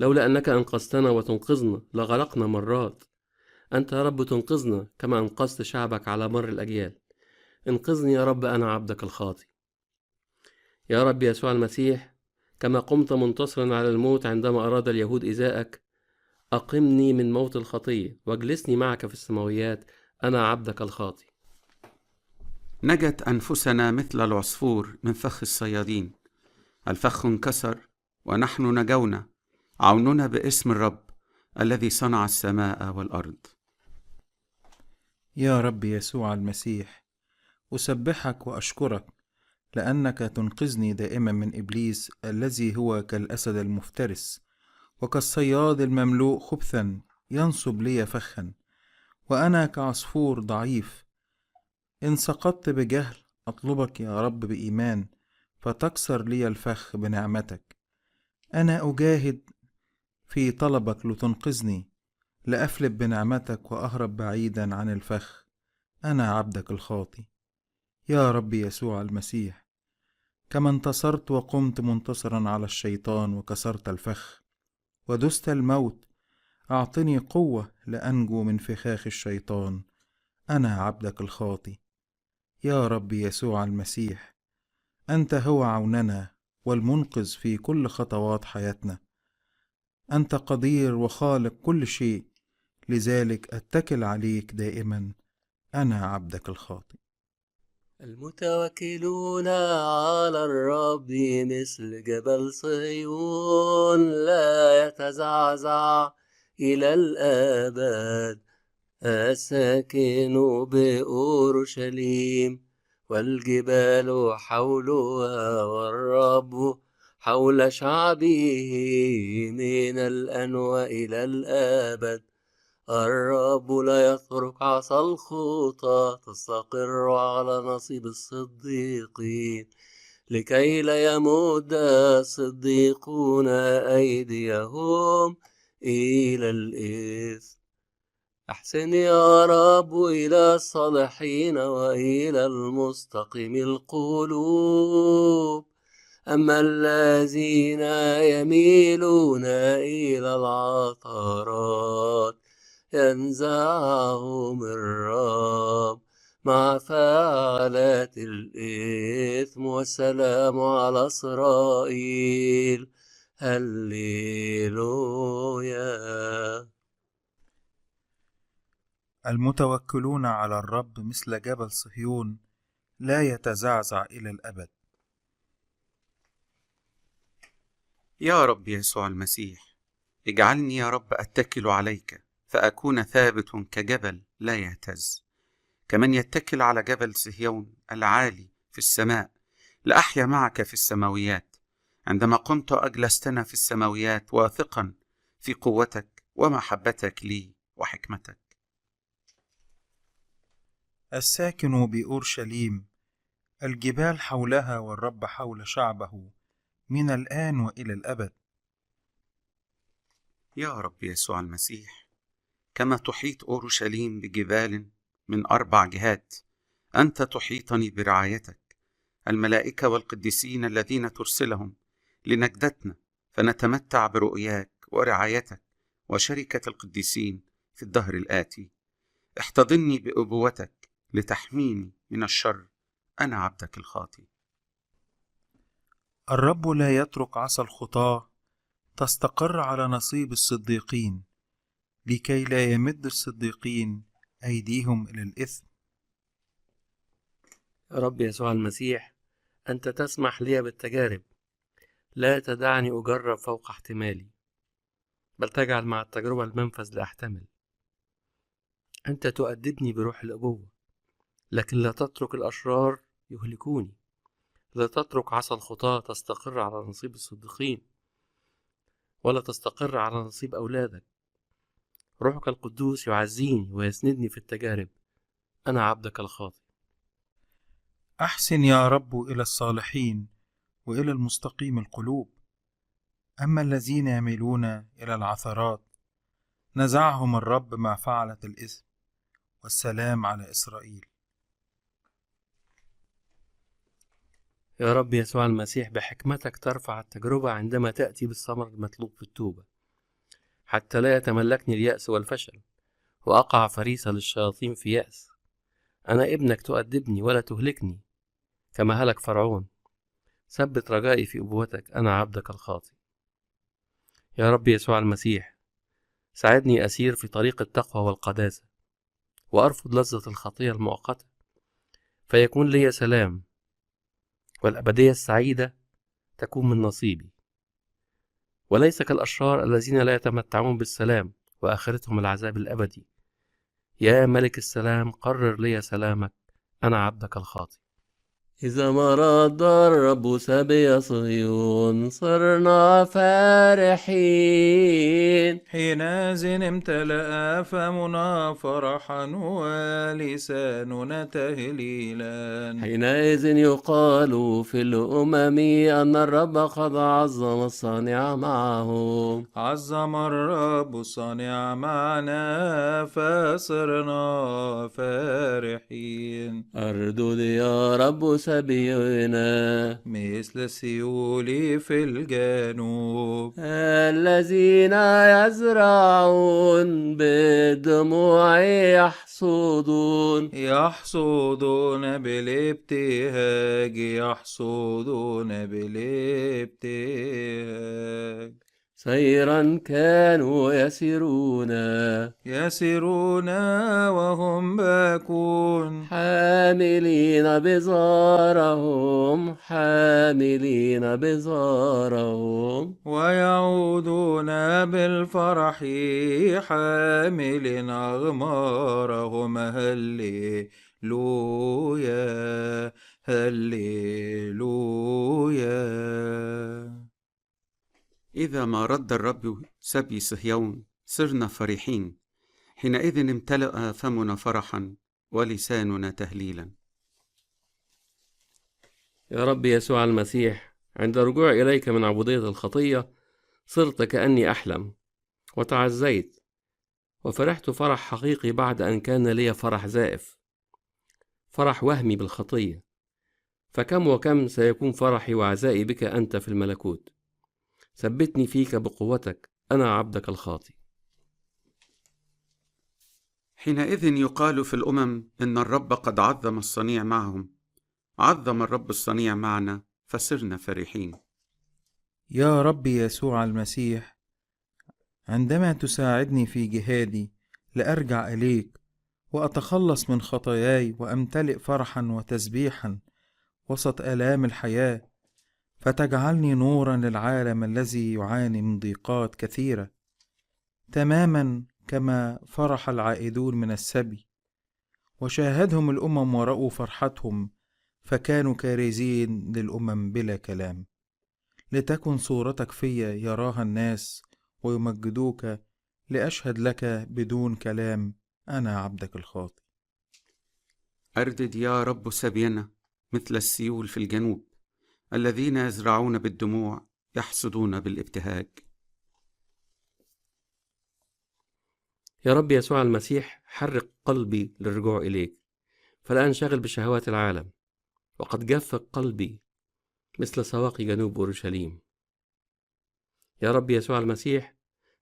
لولا أنك أنقذتنا وتنقذنا لغرقنا مرات. أنت يا رب تنقذنا كما أنقذت شعبك على مر الأجيال. انقذني يا رب، أنا عبدك الخاطي. يا رب يسوع المسيح، كما قمت منتصرا على الموت عندما أراد اليهود إيذاءك، أقمني من موت الخطية واجلسني معك في السماويات، أنا عبدك الخاطي. نجت أنفسنا مثل العصفور من فخ الصيادين، الفخ انكسر ونحن نجونا، عوننا باسم الرب الذي صنع السماء والأرض. يا رب يسوع المسيح، أسبحك وأشكرك لأنك تنقذني دائما من إبليس الذي هو كالأسد المفترس وكالصياد المملوء خبثا ينصب لي فخا، وأنا كعصفور ضعيف. إن سقطت بجهل أطلبك يا رب بإيمان فتكسر لي الفخ بنعمتك. أنا أجاهد في طلبك لتنقذني، لأفلت بنعمتك وأهرب بعيدا عن الفخ، أنا عبدك الخاطي. يا رب يسوع المسيح، كما انتصرت وقمت منتصرا على الشيطان وكسرت الفخ ودست الموت، أعطني قوة لأنجو من فخاخ الشيطان، أنا عبدك الخاطي. يا رب يسوع المسيح، أنت هو عوننا والمنقذ في كل خطوات حياتنا. أنت قدير وخالق كل شيء، لذلك أتكل عليك دائما، أنا عبدك الخاطي. المتوكلون على الرب مثل جبل صهيون لا يتزعزع إلى الأبد. الساكن بأورشليم والجبال حولها، والرب حول شعبه من الأنوى إلى الأبد. الرب لا يترك عصا الخطى تستقر على نصيب الصديقين، لكي لا يمد الصديقون أيديهم إلى الإثم. أحسن يا رب إلى الصالحين وإلى المستقيم القلوب، أما الذين يميلون إلى العثرات ينزعهم الرب مع فعلة الإثم. والسلام على إسرائيل، هللويا. المتوكلون على الرب مثل جبل صهيون لا يتزعزع إلى الأبد. يا رب يسوع المسيح، اجعلني يا رب أتكل عليك فأكون ثابت كجبل لا يهتز، كمن يتكل على جبل صهيون العالي في السماء. لأحيا معك في السماويات، عندما قمت أجلستنا في السماويات واثقا في قوتك ومحبتك لي وحكمتك. الساكن بأورشليم الجبال حولها، والرب حول شعبه من الآن وإلى الأبد. يا رب يسوع المسيح، كما تحيط أورشليم بجبال من 4 جهات، أنت تحيطني برعايتك. الملائكة والقديسين الذين ترسلهم لنجدتنا، فنتمتع برؤياك ورعايتك وشركة القديسين في الدهر الآتي. احتضني بأبوتك لتحميني من الشر، أنا عبدك الخاطي. الرب لا يترك عصا الخطاة تستقر على نصيب الصديقين، لكي لا يمد الصديقين أيديهم إلى الإثم. يا رب يسوع المسيح، أنت تسمح لي بالتجارب، لا تدعني أجرب فوق احتمالي، بل تجعل مع التجربة المنفذ لأحتمل. أنت تؤدبني بروح الأبوة، لكن لا تترك الأشرار يهلكوني. لا تترك عصا الخطاة تستقر على نصيب الصديقين، ولا تستقر على نصيب أولادك. روحك القدوس يعزيني ويسندني في التجارب، أنا عبدك الخاطئ. أحسن يا رب إلى الصالحين وإلى المستقيم القلوب، أما الذين يميلون إلى العثرات نزعهم الرب ما فعلت الإثم، والسلام على إسرائيل. يا رب يسوع المسيح، بحكمتك ترفع التجربة عندما تأتي بالثمر المطلوب في التوبة، حتى لا يتملكني اليأس والفشل وأقع فريسة للشياطين في يأس. أنا ابنك، تؤدبني ولا تهلكني كما هلك فرعون. ثبت رجائي في أبوتك، أنا عبدك الخاطئ. يا رب يسوع المسيح، ساعدني أسير في طريق التقوى والقداسة، وأرفض لذة الخطية المؤقتة، فيكون لي سلام، والأبدية السعيدة تكون من نصيبي، وليس كالأشرار الذين لا يتمتعون بالسلام وآخرتهم العذاب الأبدي. يا ملك السلام، قرر لي سلامك، أنا عبدك الخاطئ. إذا ما رد الرب سبي صهيون صرنا فرحين، حينئذ امتلأ فمنا فرحا ولساننا تهليلا. حينئذ يقال في الأمم أن الرب قد عظم الصانع معهم. عظم الرب الصانع معنا فصرنا فرحين. أردد يا رب سبينا مثل السيول في الجنوب. الذين يزرعون بالدموع يحصدون. يحصدون بالابتهاج، يحصدون بالابتهاج. سيرا كانوا يسيرون وهم باكون، حاملين بزارهم ويعودون بالفرح حامل أغمارهم. هللويا هللويا. إذا ما رد الرب سبي صهيون صرنا فرحين، حينئذ امتلأ فمنا فرحا ولساننا تهليلا. يا رب يسوع المسيح، عند رجوع إليك من عبودية الخطية صرت كأني أحلم، وتعزيت وفرحت فرح حقيقي بعد أن كان لي فرح زائف، فرح وهمي بالخطية. فكم وكم سيكون فرحي وعزائي بك أنت في الملكوت. ثبتني فيك بقوتك، أنا عبدك الخاطئ. حينئذ يقال في الأمم إن الرب قد عظم الصنيع معهم. عظم الرب الصنيع معنا فصرنا فرحين. يا رب يسوع المسيح، عندما تساعدني في جهادي لأرجع إليك وأتخلص من خطاياي وأمتلئ فرحا وتسبيحا وسط آلام الحياة، فتجعلني نورا للعالم الذي يعاني من ضيقات كثيرة، تماما كما فرح العائدون من السبي، وشاهدهم الأمم ورأوا فرحتهم فكانوا كارزين للأمم بلا كلام. لتكن صورتك فيا يراها الناس ويمجدوك، لأشهد لك بدون كلام، أنا عبدك الخاطئ. أردد يا رب سبينا مثل السيول في الجنوب، الذين يزرعون بالدموع يحصدون بالابتهاج. يا رب يسوع المسيح، حرك قلبي للرجوع إليك، فلا أنشغل بشهوات العالم، وقد جف قلبي مثل سواقي جنوب أورشليم. يا رب يسوع المسيح،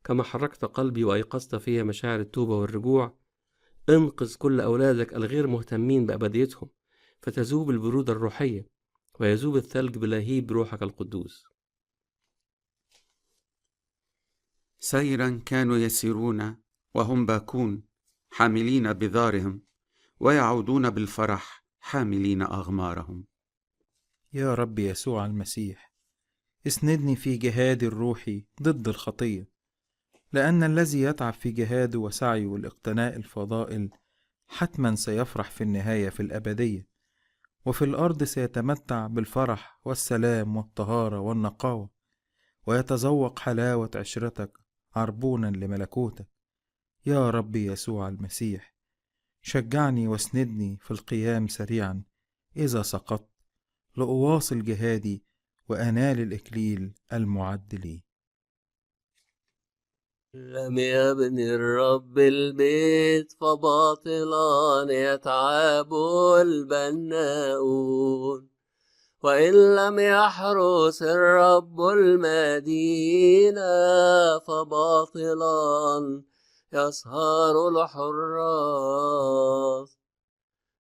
كما حركت قلبي وأيقظت فيه مشاعر التوبة والرجوع، انقذ كل أولادك الغير مهتمين بأبديتهم، فتذوب البرودة الروحية ويذوب الثلج بلهيب روحك القدوس. سيرا كانوا يسيرون وهم باكون، حاملين بذارهم، ويعودون بالفرح حاملين أغمارهم. يا رب يسوع المسيح، اسندني في جهادي الروحي ضد الخطية، لأن الذي يتعب في جهاده وسعيه لاقتناء الفضائل حتما سيفرح في النهاية في الأبدية، وفي الأرض سيتمتع بالفرح والسلام والطهارة والنقاوة، ويتذوق حلاوة عشرتك عربونا لملكوتك. يا رب يسوع المسيح، شجعني واسندني في القيام سريعا إذا سقطت، لأواصل جهادي وأنال الإكليل المعد لي. لم يبني الرب البيت فباطلا يتعب البناؤون، وإن لم يحرس الرب المدينة فباطلا يسهر الحراس.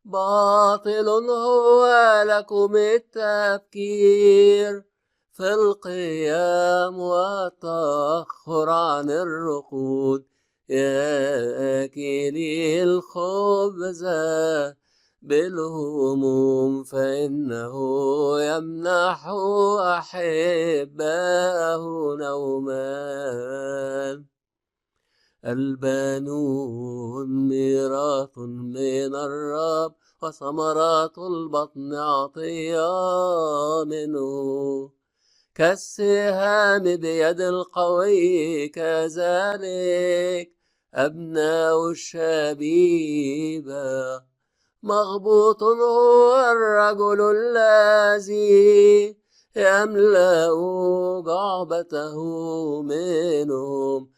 باطل هو لكم التفكير في القيام والتأخر عن الرقود، يا آكلي الخبز بالهموم، فإنه يمنح أحباءه نوما. البنون ميراث من الرب، وثمرات البطن عطية منه. كالسهام بيد القوي كذلك أبناء الشبيبة. مغبوط هو الرجل الذي يملأ جعبته منهم،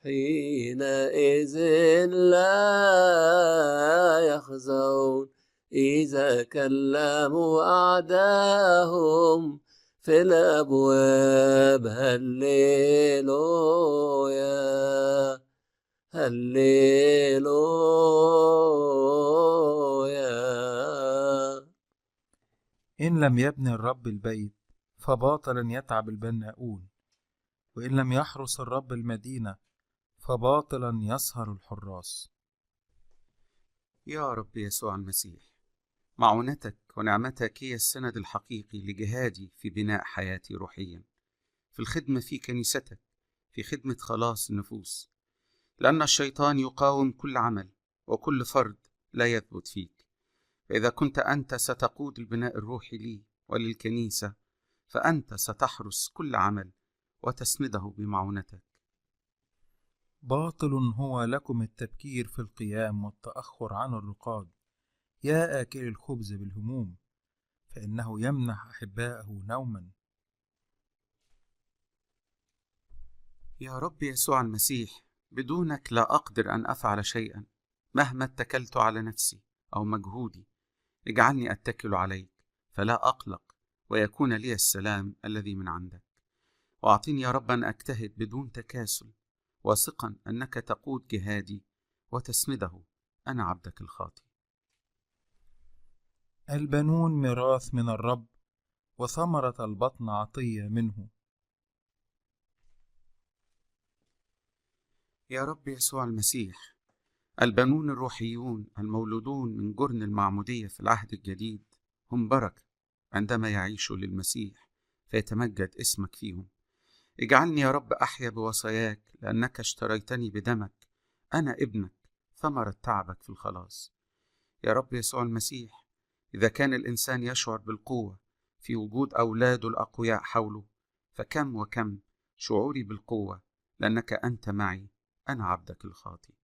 حينئذ لا يخزون إذا كلموا أعداهم في الأبواب. هللويا هللويا. إن لم يبني الرب البيت فباطلا يتعب البناؤون، وإن لم يحرس الرب المدينة فباطلا يسهر الحراس. يا رب يسوع المسيح، معونتك ونعمتك هي السند الحقيقي لجهادي في بناء حياتي روحيا، في الخدمة في كنيستك، في خدمة خلاص النفوس، لأن الشيطان يقاوم كل عمل وكل فرد لا يثبت فيك. فإذا كنت أنت ستقود البناء الروحي لي وللكنيسة، فأنت ستحرس كل عمل وتسنده بمعونتك. باطل هو لكم التبكير في القيام والتأخر عن الرقاد، يا آكل الخبز بالهموم، فإنه يمنح أحباءه نوما. يا رب يسوع المسيح، بدونك لا أقدر أن أفعل شيئا، مهما اتكلت على نفسي أو مجهودي. اجعلني أتكل عليك فلا أقلق، ويكون لي السلام الذي من عندك. وأعطيني يا رب أن أجتهد بدون تكاسل، واثقا أنك تقود جهادي وتسنده. أنا عبدك الخاطئ. البنون ميراث من الرب، وثمرة البطن عطية منه. يا رب يسوع المسيح، البنون الروحيون المولودون من جرن المعمودية في العهد الجديد هم بركة عندما يعيشوا للمسيح فيتمجد اسمك فيهم. اجعلني يا رب أحيا بوصاياك، لأنك اشتريتني بدمك، أنا ابنك، ثمرة تعبك في الخلاص. يا رب يسوع المسيح، إذا كان الإنسان يشعر بالقوة في وجود أولاده الأقوياء حوله، فكم وكم شعوري بالقوة لأنك أنت معي، أنا عبدك الخاطئ.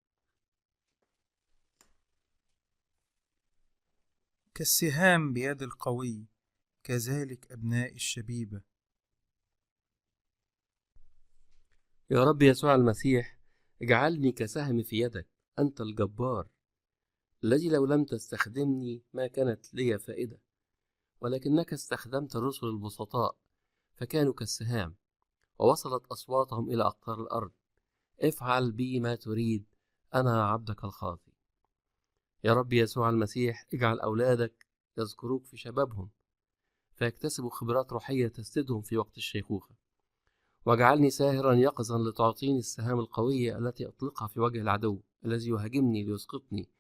كالسهام بيد القوي كذلك أبناء الشبيبة. يا رب يسوع المسيح، اجعلني كسهم في يدك، أنت الجبار الذي لو لم تستخدمني ما كانت لي فائدة، ولكنك استخدمت الرسل البسطاء فكانوا كالسهام ووصلت أصواتهم إلى أقطار الأرض. افعل بي ما تريد، أنا عبدك الخاطئ. يا رب يسوع المسيح، اجعل أولادك يذكروك في شبابهم فيكتسبوا خبرات روحية تسندهم في وقت الشيخوخة، واجعلني ساهرا يقظا لتعطيني السهام القوية التي أطلقها في وجه العدو الذي يهاجمني ليسقطني،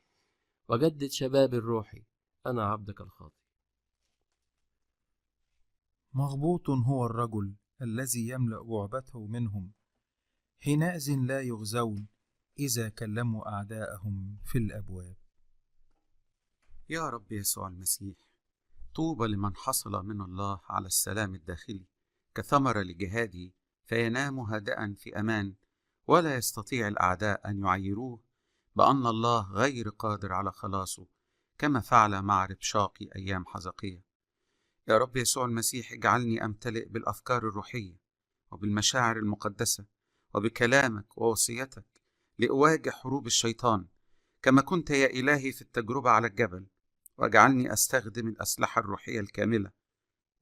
وجدد شبابي الروحي، أنا عبدك الخاطئ. مغبوط هو الرجل الذي يملأ جعبته منهم، حينئذ لا يغزون إذا كلموا أعداءهم في الأبواب. يا رب يسوع المسيح، طوبى لمن حصل من الله على السلام الداخلي كثمرة لجهاده، فينام هادئا في أمان، ولا يستطيع الأعداء أن يعيروه بأن الله غير قادر على خلاصه، كما فعل مع ربشاقي أيام حزقية. يا رب يسوع المسيح، اجعلني أمتلئ بالأفكار الروحية وبالمشاعر المقدسة وبكلامك ووصيتك لأواجه حروب الشيطان، كما كنت يا إلهي في التجربة على الجبل. واجعلني أستخدم الأسلحة الروحية الكاملة،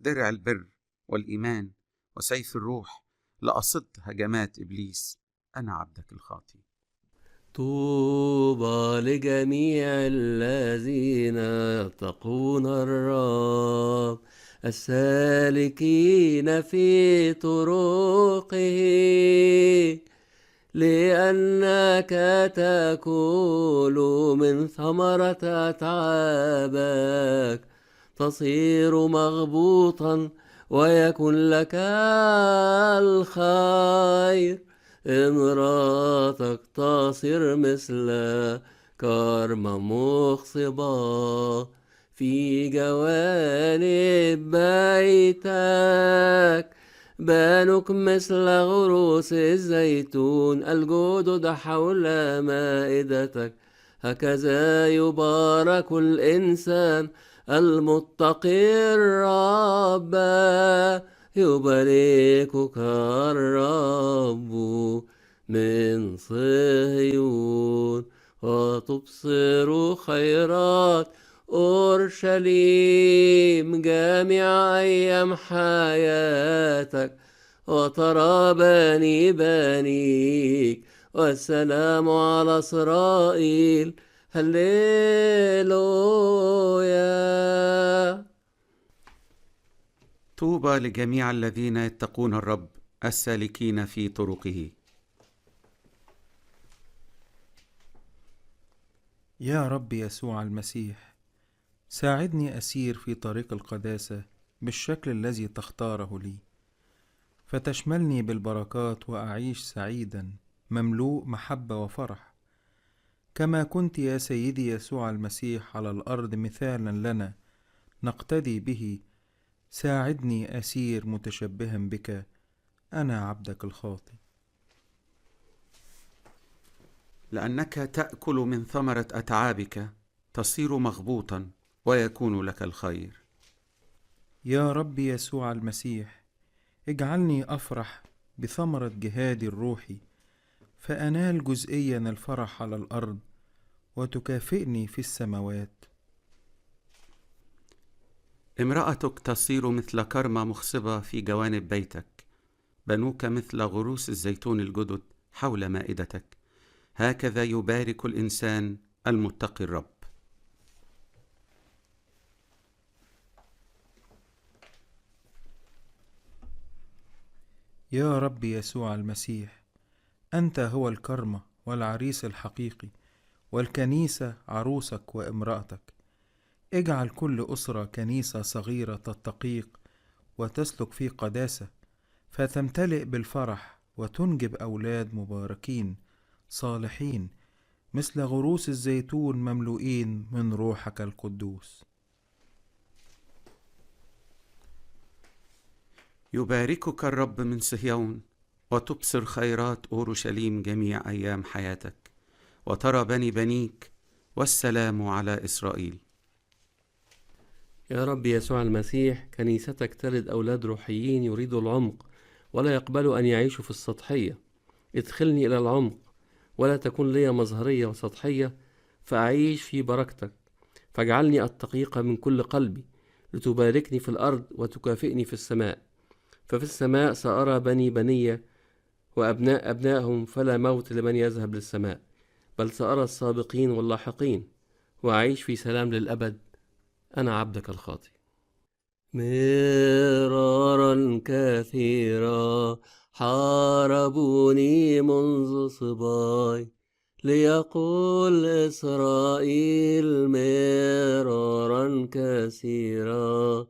درع البر والإيمان وسيف الروح، لأصد هجمات إبليس. أنا عبدك الخاطي. طوبى لجميع الذين يتقون الرب، السالكين في طرقه، لأنك تأكل من ثمرة أتعابك، تصير مغبوطا ويكن لك الخير. امرأتك تصير مثل كرمة مخصبة في جوانب بيتك، بانك مثل غروس الزيتون الجدد حول مائدتك. هكذا يبارك الإنسان المتقي الرب، يباركك الرب من صهيون، وتبصر خيرات أورشليم جميع أيام حياتك، وترى بنيك والسلام على إسرائيل. هللويا. طوبى لجميع الذين يتقون الرب، السالكين في طرقه. يا رب يسوع المسيح، ساعدني أسير في طريق القداسة بالشكل الذي تختاره لي، فتشملني بالبركات وأعيش سعيدا مملوء محبة وفرح، كما كنت يا سيدي يسوع المسيح على الأرض مثالا لنا نقتدي به. ساعدني أسير متشبها بك، أنا عبدك الخاطي. لأنك تأكل من ثمرة أتعابك، تصير مغبوطا ويكون لك الخير. يا رب يسوع المسيح، اجعلني أفرح بثمرة جهادي الروحي، فأنال جزئيا الفرح على الأرض وتكافئني في السماوات. امرأتك تصير مثل كرمة مخصبة في جوانب بيتك، بنوك مثل غروس الزيتون الجدد حول مائدتك. هكذا يبارك الإنسان المتقي الرب. يا رب يسوع المسيح، أنت هو الكرمة والعريس الحقيقي، والكنيسة عروسك وامرأتك. اجعل كل أسرة كنيسة صغيرة تتقيك وتسلك في قداسة، فتمتلئ بالفرح وتنجب أولاد مباركين صالحين مثل غروس الزيتون مملوئين من روحك القدوس. يباركك الرب من صهيون، وتبصر خيرات أورشليم جميع أيام حياتك، وترى بنيك والسلام على إسرائيل. يا رب يسوع المسيح، كنيستك تلد أولاد روحيين يريدوا العمق ولا يقبلوا أن يعيشوا في السطحية. ادخلني إلى العمق، ولا تكون لي مظهرية وسطحية، فأعيش في بركتك. فاجعلني أتقيك من كل قلبي، لتباركني في الأرض وتكافئني في السماء. ففي السماء سأرى بني وأبناء أبنائهم، فلا موت لمن يذهب للسماء، بل سأرى السابقين واللاحقين، وأعيش في سلام للأبد. أنا عبدك الخاطي. مرارا كثيرا حاربوني منذ صباي، ليقول إسرائيل مرارا كثيرا.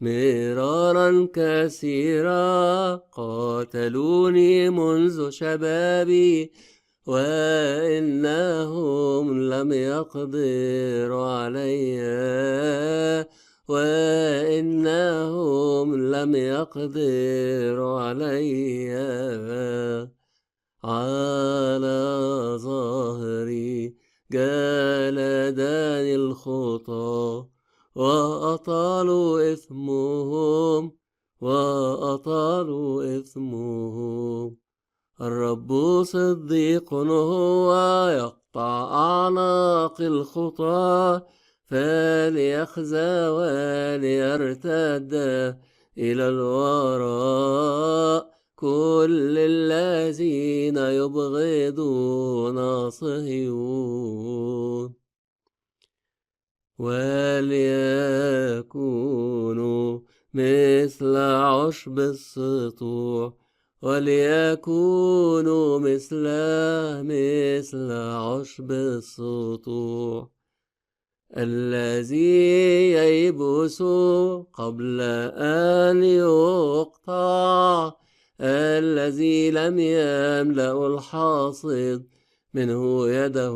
مرارا كثيرا قاتلوني منذ شبابي، وإنهم لم يقدروا علي، وإنهم لم يقدروا علي. على ظهري جلدني الخطى، وأطالوا إثمهم. الرب صديق هو يقطع أعناق الخطى، فليخزى وليرتد إلى الوراء كل الذين يبغضون صهيون. وليكونوا مثل عشب السطوع، وليكونوا مثل عشب السطوع الذي ييبس قبل أن يقطع، الذي لم يملأ الحاصد منه يده،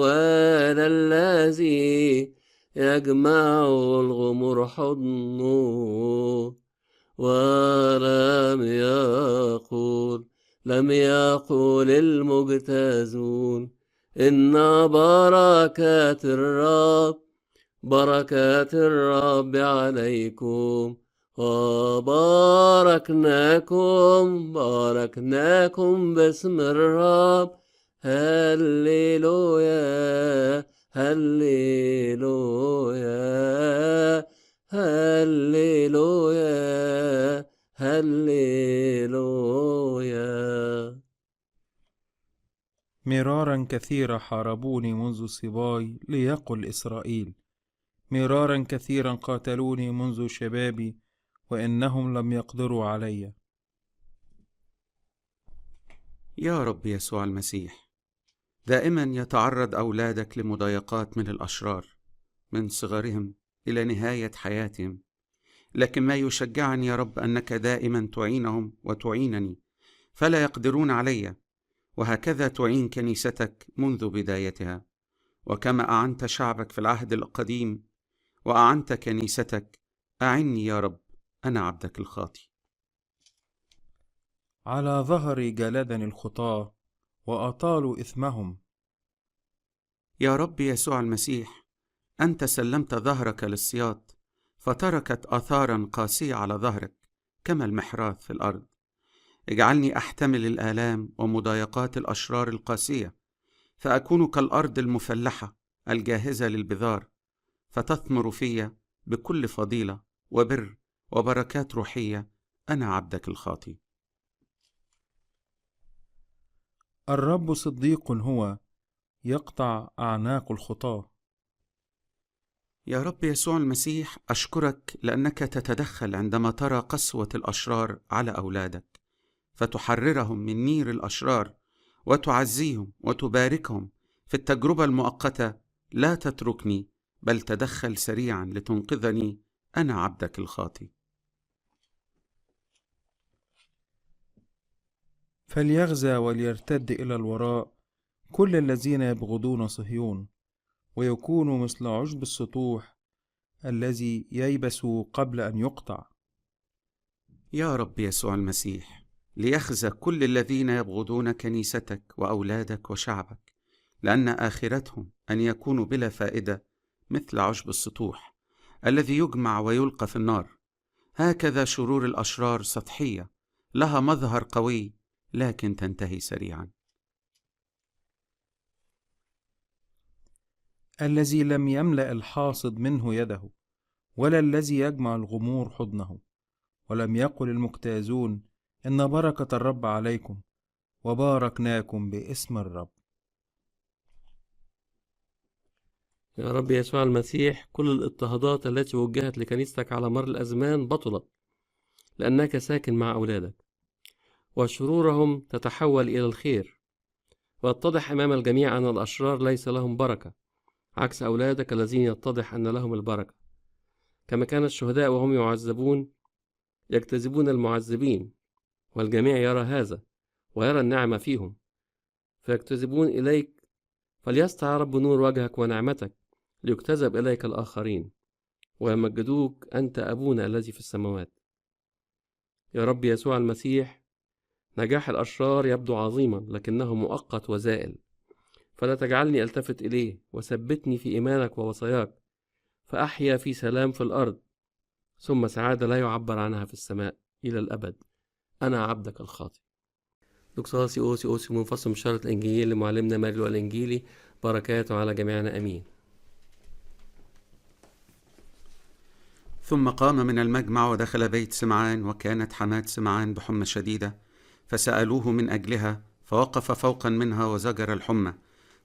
ولا الذي يجمع الغمر حضنه. ولم يقول المجتازون إن بركات الرب عليكم، وباركناكم باسم الرب. هللويا هللويا هللويا هللويا. مرارا كثيرا حاربوني منذ صباي، ليقل إسرائيل. مرارا كثيرا قاتلوني منذ شبابي، وإنهم لم يقدروا علي. يا رب يسوع المسيح، دائما يتعرض أولادك لمضايقات من الأشرار من صغرهم إلى نهاية حياتهم، لكن ما يشجعني يا رب أنك دائما تعينهم وتعينني فلا يقدرون علي، وهكذا تعين كنيستك منذ بدايتها. وكما أعنت شعبك في العهد القديم وأعنت كنيستك، أعني يا رب، أنا عبدك الخاطي. على ظهري جلدني الخطاة، وأطالوا إثمهم. يا رب يسوع المسيح، أنت سلمت ظهرك للسياط، فتركت آثارا قاسية على ظهرك كما المحراث في الأرض. اجعلني أحتمل الآلام ومضايقات الأشرار القاسية، فأكون كالأرض المفلحة الجاهزة للبذار، فتثمر في بكل فضيلة وبر وبركات روحية. أنا عبدك الخاطي. الرب صديق هو يقطع أعناق الخطاة. يا رب يسوع المسيح، أشكرك لأنك تتدخل عندما ترى قسوة الأشرار على أولادك، فتحررهم من نير الأشرار وتعزيهم وتباركهم في التجربة المؤقتة. لا تتركني، بل تدخل سريعا لتنقذني. أنا عبدك الخاطي. فليغزى وليرتد إلى الوراء كل الذين يبغضون صهيون، ويكونوا مثل عشب السطوح الذي ييبس قبل أن يقطع. يا رب يسوع المسيح، ليخزى كل الذين يبغضون كنيستك وأولادك وشعبك، لأن آخرتهم أن يكونوا بلا فائدة مثل عشب السطوح الذي يجمع ويلقى في النار. هكذا شرور الأشرار سطحية، لها مظهر قوي لكن تنتهي سريعا. الذي لم يملأ الحاصد منه يده، ولا الذي يجمع الغمور حضنه. ولم يقل المجتازون إن بركة الرب عليكم، وباركناكم باسم الرب. يا رب يسوع المسيح، كل الاضطهادات التي وجهت لكنيستك على مر الأزمان بطلت، لأنك ساكن مع أولادك، وشرورهم تتحول إلى الخير، ويتضح أمام الجميع أن الأشرار ليس لهم بركة، عكس أولادك الذين يتضح أن لهم البركة. كما كان الشهداء وهم يعذبون يجتذبون المعذبين، والجميع يرى هذا ويرى النعمة فيهم، فيجتذبون إليك، فليسطع يا رب نور وجهك ونعمتك ليجتذب إليك الآخرين ويمجدوك أنت أبونا الذي في السماوات. يا رب يسوع المسيح، نجاح الأشرار يبدو عظيما لكنه مؤقت وزائل، فلا تجعلني ألتفت إليه، وثبتني في إيمانك ووصاياك، فأحيا في سلام في الأرض ثم سعادة لا يعبر عنها في السماء إلى الأبد. أنا عبدك الخاطئ. دكساسي أوسي أوسي منفصل من شارة الإنجيل لمعلمنا ماريلو الإنجيلي، بركاته على جميعنا أمين. ثم قام من المجمع ودخل بيت سمعان، وكانت حماة سمعان بحمى شديدة، فسألوه من أجلها، فوقف فوقا منها وزجر الحمى،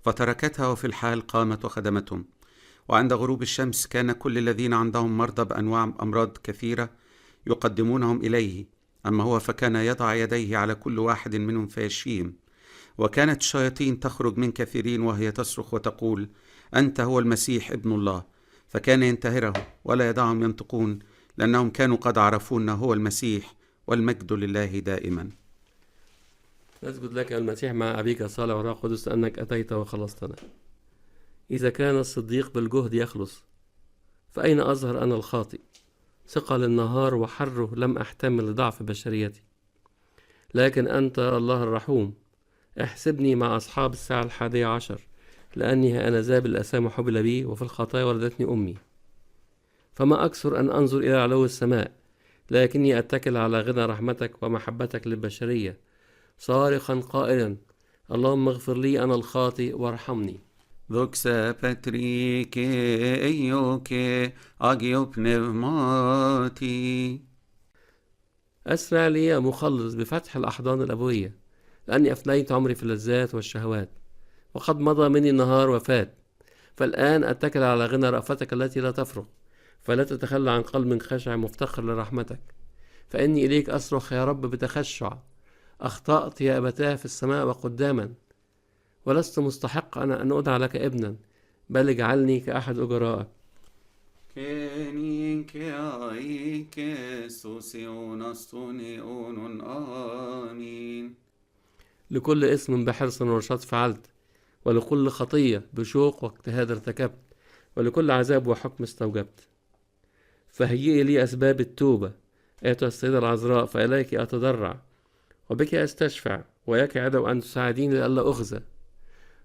فتركتها، وفي الحال قامت وخدمتهم. وعند غروب الشمس كان كل الذين عندهم مرضى بأنواع أمراض كثيرة يقدمونهم إليه، أما هو فكان يضع يديه على كل واحد منهم فيشفيهم. وكانت الشياطين تخرج من كثيرين وهي تصرخ وتقول: أنت هو المسيح ابن الله. فكان ينتهره ولا يدعهم ينطقون، لأنهم كانوا قد عرفوا أنه هو المسيح، والمجد لله دائما. نسجد لك يا المسيح مع أبيك الصالح والروح القدس أنك أتيت وخلصتنا. إذا كان الصديق بالجهد يخلص، فأين أظهر أنا الخاطئ؟ ثقل النهار وحره لم أحتمل لضعف بشريتي، لكن أنت الله الرحوم احسبني مع أصحاب الساعة 11، لأني أنا ذا بالأثام حبل بي، وفي الخطايا ولدتني أمي. فما أكثر أن أنظر إلى علو السماء، لكني أتكل على غنى رحمتك ومحبتك للبشرية، صارخا قائلا: اللهم اغفر لي أنا الخاطئ وارحمني. Δόξα Πατρί και Υιό και Άγιο Πνεύματι. أسرع لي يا مخلص بفتح الأحضان الأبوية، لأني أفنيت عمري في اللذات والشهوات، وقد مضى مني النهار وفات. فالآن أتكل على غنى رأفتك التي لا تفرغ، فلا تتخلى عن قلب خاشع مفتخر لرحمتك. فإني إليك أصرخ يا رب بتخشع: أخطأت يا أبتاه في السماء وقداما، ولست مستحق أن أدعى لك ابنا، بل اجعلني كأحد أجرائك. Κενήν και αεί και στους αιώνας των αιώνων. آمين. لكل اسم بحرص ورشاد فعلت، ولكل خطية بشوق واجتهاد ارتكبت، ولكل عذاب وحكم استوجبت. فهيئي لي أسباب التوبة أيتها السيدة العذراء، فإليك أتضرع وبك أستشفع، وياك عدو أن تساعديني لئلا أخزى.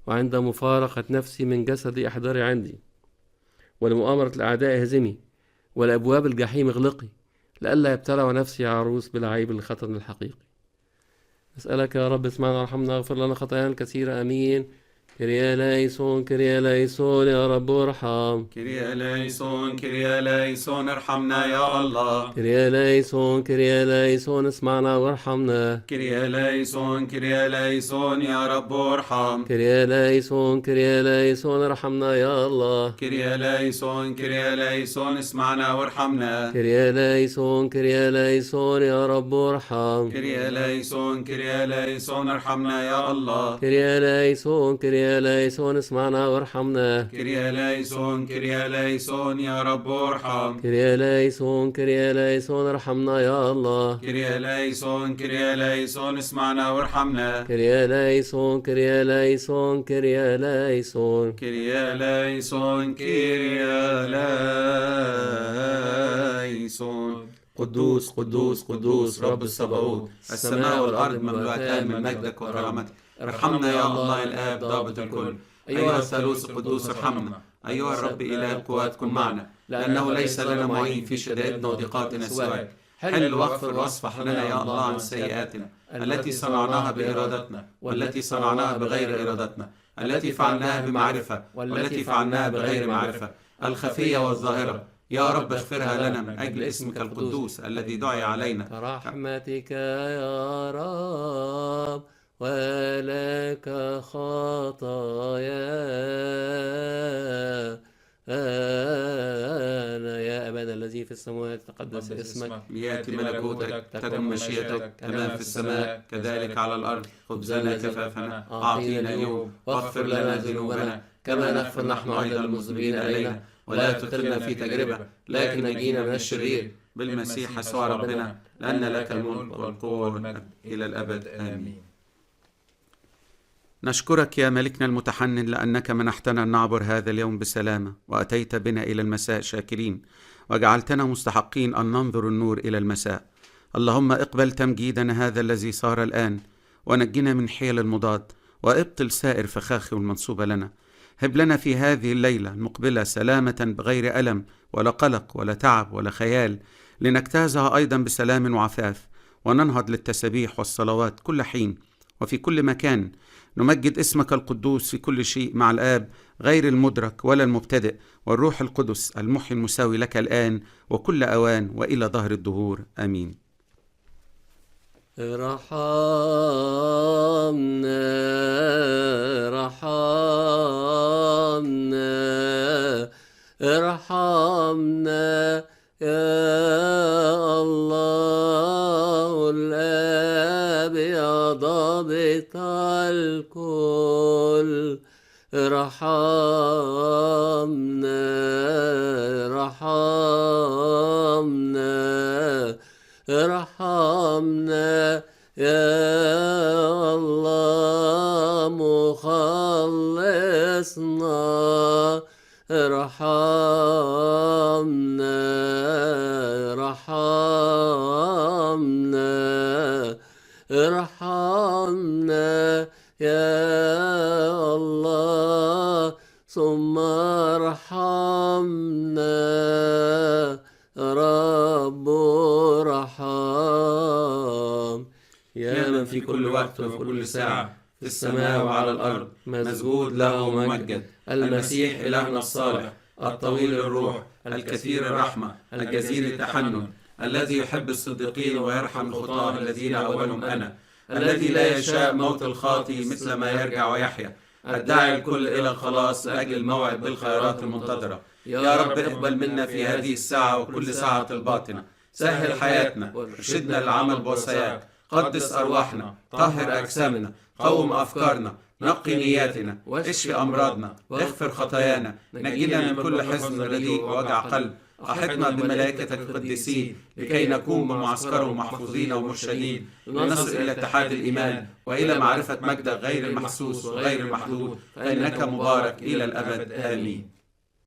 وعند مفارقة نفسي من جسدي احضري عندي، ولمؤامرة الأعداء اهزمي، ولأبواب الجحيم اغلقي، لئلا يبتلع نفسي عروس بالعيب الختن الحقيقي. أسألك يا رب اسمعنا وارحمنا، اغفر لنا خطايانا الكثيرة. أمين. كريا ليسون كريا ليسون يا رب ارحم. كريا ليسون كريا ليسون ارحمنا يا الله. كريا ليسون كريا ليسون اسمعنا وارحمنا. كريا ليسون كريا ليسون يا رب ارحم. كريا ليسون كريا ليسون ارحمنا يا الله. كريا ليسون كريا ليسون اسمعنا وارحمنا. كريا ليسون كريا ليسون يا رب ارحم. كريا ليسون كريا ليسون ارحمنا يا الله. كريا ليسون كريا ليسون اسمعنا وارحمنا. كريا ليسون كريا ليسون يا رب ارحم. كريا ليسون كريا ليسون ارحمنا يا الله. كريا ليسون كريا ليسون اسمعنا وارحمنا. كريا ليسون كريا ليسون كريا ليسون. كريا ليسون كريا ليسون. قدوس قدوس قدوس رب الصباوت، السماء والأرض مملوءتان من مجدك وكرامتك. ارحمنا يا الله الآب ضابط الكل. أيها الثالوث القدوس ارحمنا. أيها الرب إله القوات كن معنا، لأنه ليس لنا معين في شدائدنا وضيقاتنا سواك. حل واغفر واصفح لنا يا الله عن سيئاتنا التي صنعناها بإرادتنا، والتي صنعناها بغير إرادتنا، التي فعلناها بمعرفة والتي فعلناها بغير معرفة، الخفية والظاهرة. يا رب اغفرها لنا من أجل اسمك القدوس الذي دعي علينا. برحمتك يا رب ولك خطايا أنا. يا أبانا الذي في السماوات تقدس اسمك، ليأتي ملكوتك، تكن مشيئتك كما في السماء كذلك على الأرض. خبزنا كفافنا أعطينا اليوم، واغفر لنا ذنوبنا كما نغفر نحن أيضا المذنبين إلينا، ولا تدخلنا في تجربة لكن نجينا من الشرير، بالمسيح يسوع ربنا، لأن لك الملك والقوة والمجد إلى الأبد. آمين. نشكرك يا ملكنا المتحنن لأنك منحتنا أن نعبر هذا اليوم بسلامة، وأتيت بنا إلى المساء شاكرين، وجعلتنا مستحقين أن ننظر النور إلى المساء. اللهم اقبل تمجيدنا هذا الذي صار الآن، ونجنا من حيل المضاد، وابطل سائر فخاخ المنصوبة لنا. هب لنا في هذه الليلة المقبلة سلامة بغير ألم ولا قلق ولا تعب ولا خيال، لنجتازها أيضا بسلام وعفاف، وننهض للتسبيح والصلوات كل حين وفي كل مكان، نمجد اسمك القدوس في كل شيء مع الآب غير المدرك ولا المبتدئ، والروح القدس المحيي المساوي لك الآن وكل أوان وإلى ظهر الدهور. آمين. ارحمنا ارحمنا يا الله الآب يا ضابط الكل. ارحمنا ارحمنا يا الله مخلصنا. ارحمنا يا الله ثم ارحمنا رب رحام. يا من في كل وقت وفي كل ساعة في السماء وعلى الأرض مسجود له وممجد، المسيح إلهنا الصالح الطويل الروح الكثير الرحمة الجزيل التحنن، الذي يحب الصديقين ويرحم الخطاة الذين أولهم أنا، الذي لا يشاء موت الخاطي مثل ما يرجع ويحيا، الداعي الكل إلى الخلاص لأجل الموعد بالخيرات المنتظرة. يا رب اقبل منا في هذه الساعة وكل ساعة الباطنة، سهل حياتنا وارشدنا للعمل بوصاياك، قدس أرواحنا، طهر أجسامنا، قوم أفكارنا، نقي نياتنا، اشفي أمراضنا، اغفر خطايانا، نجينا من كل حزن رديء ووجع قلب، أحطنا بملائكتك القديسين لكي نكون بمعسكرهم محفوظين ومرشدين، لنصل إلى اتحاد الإيمان وإلى معرفة مجدك غير المحسوس وغير المحدود، فإنك مبارك إلى الأبد. آمين.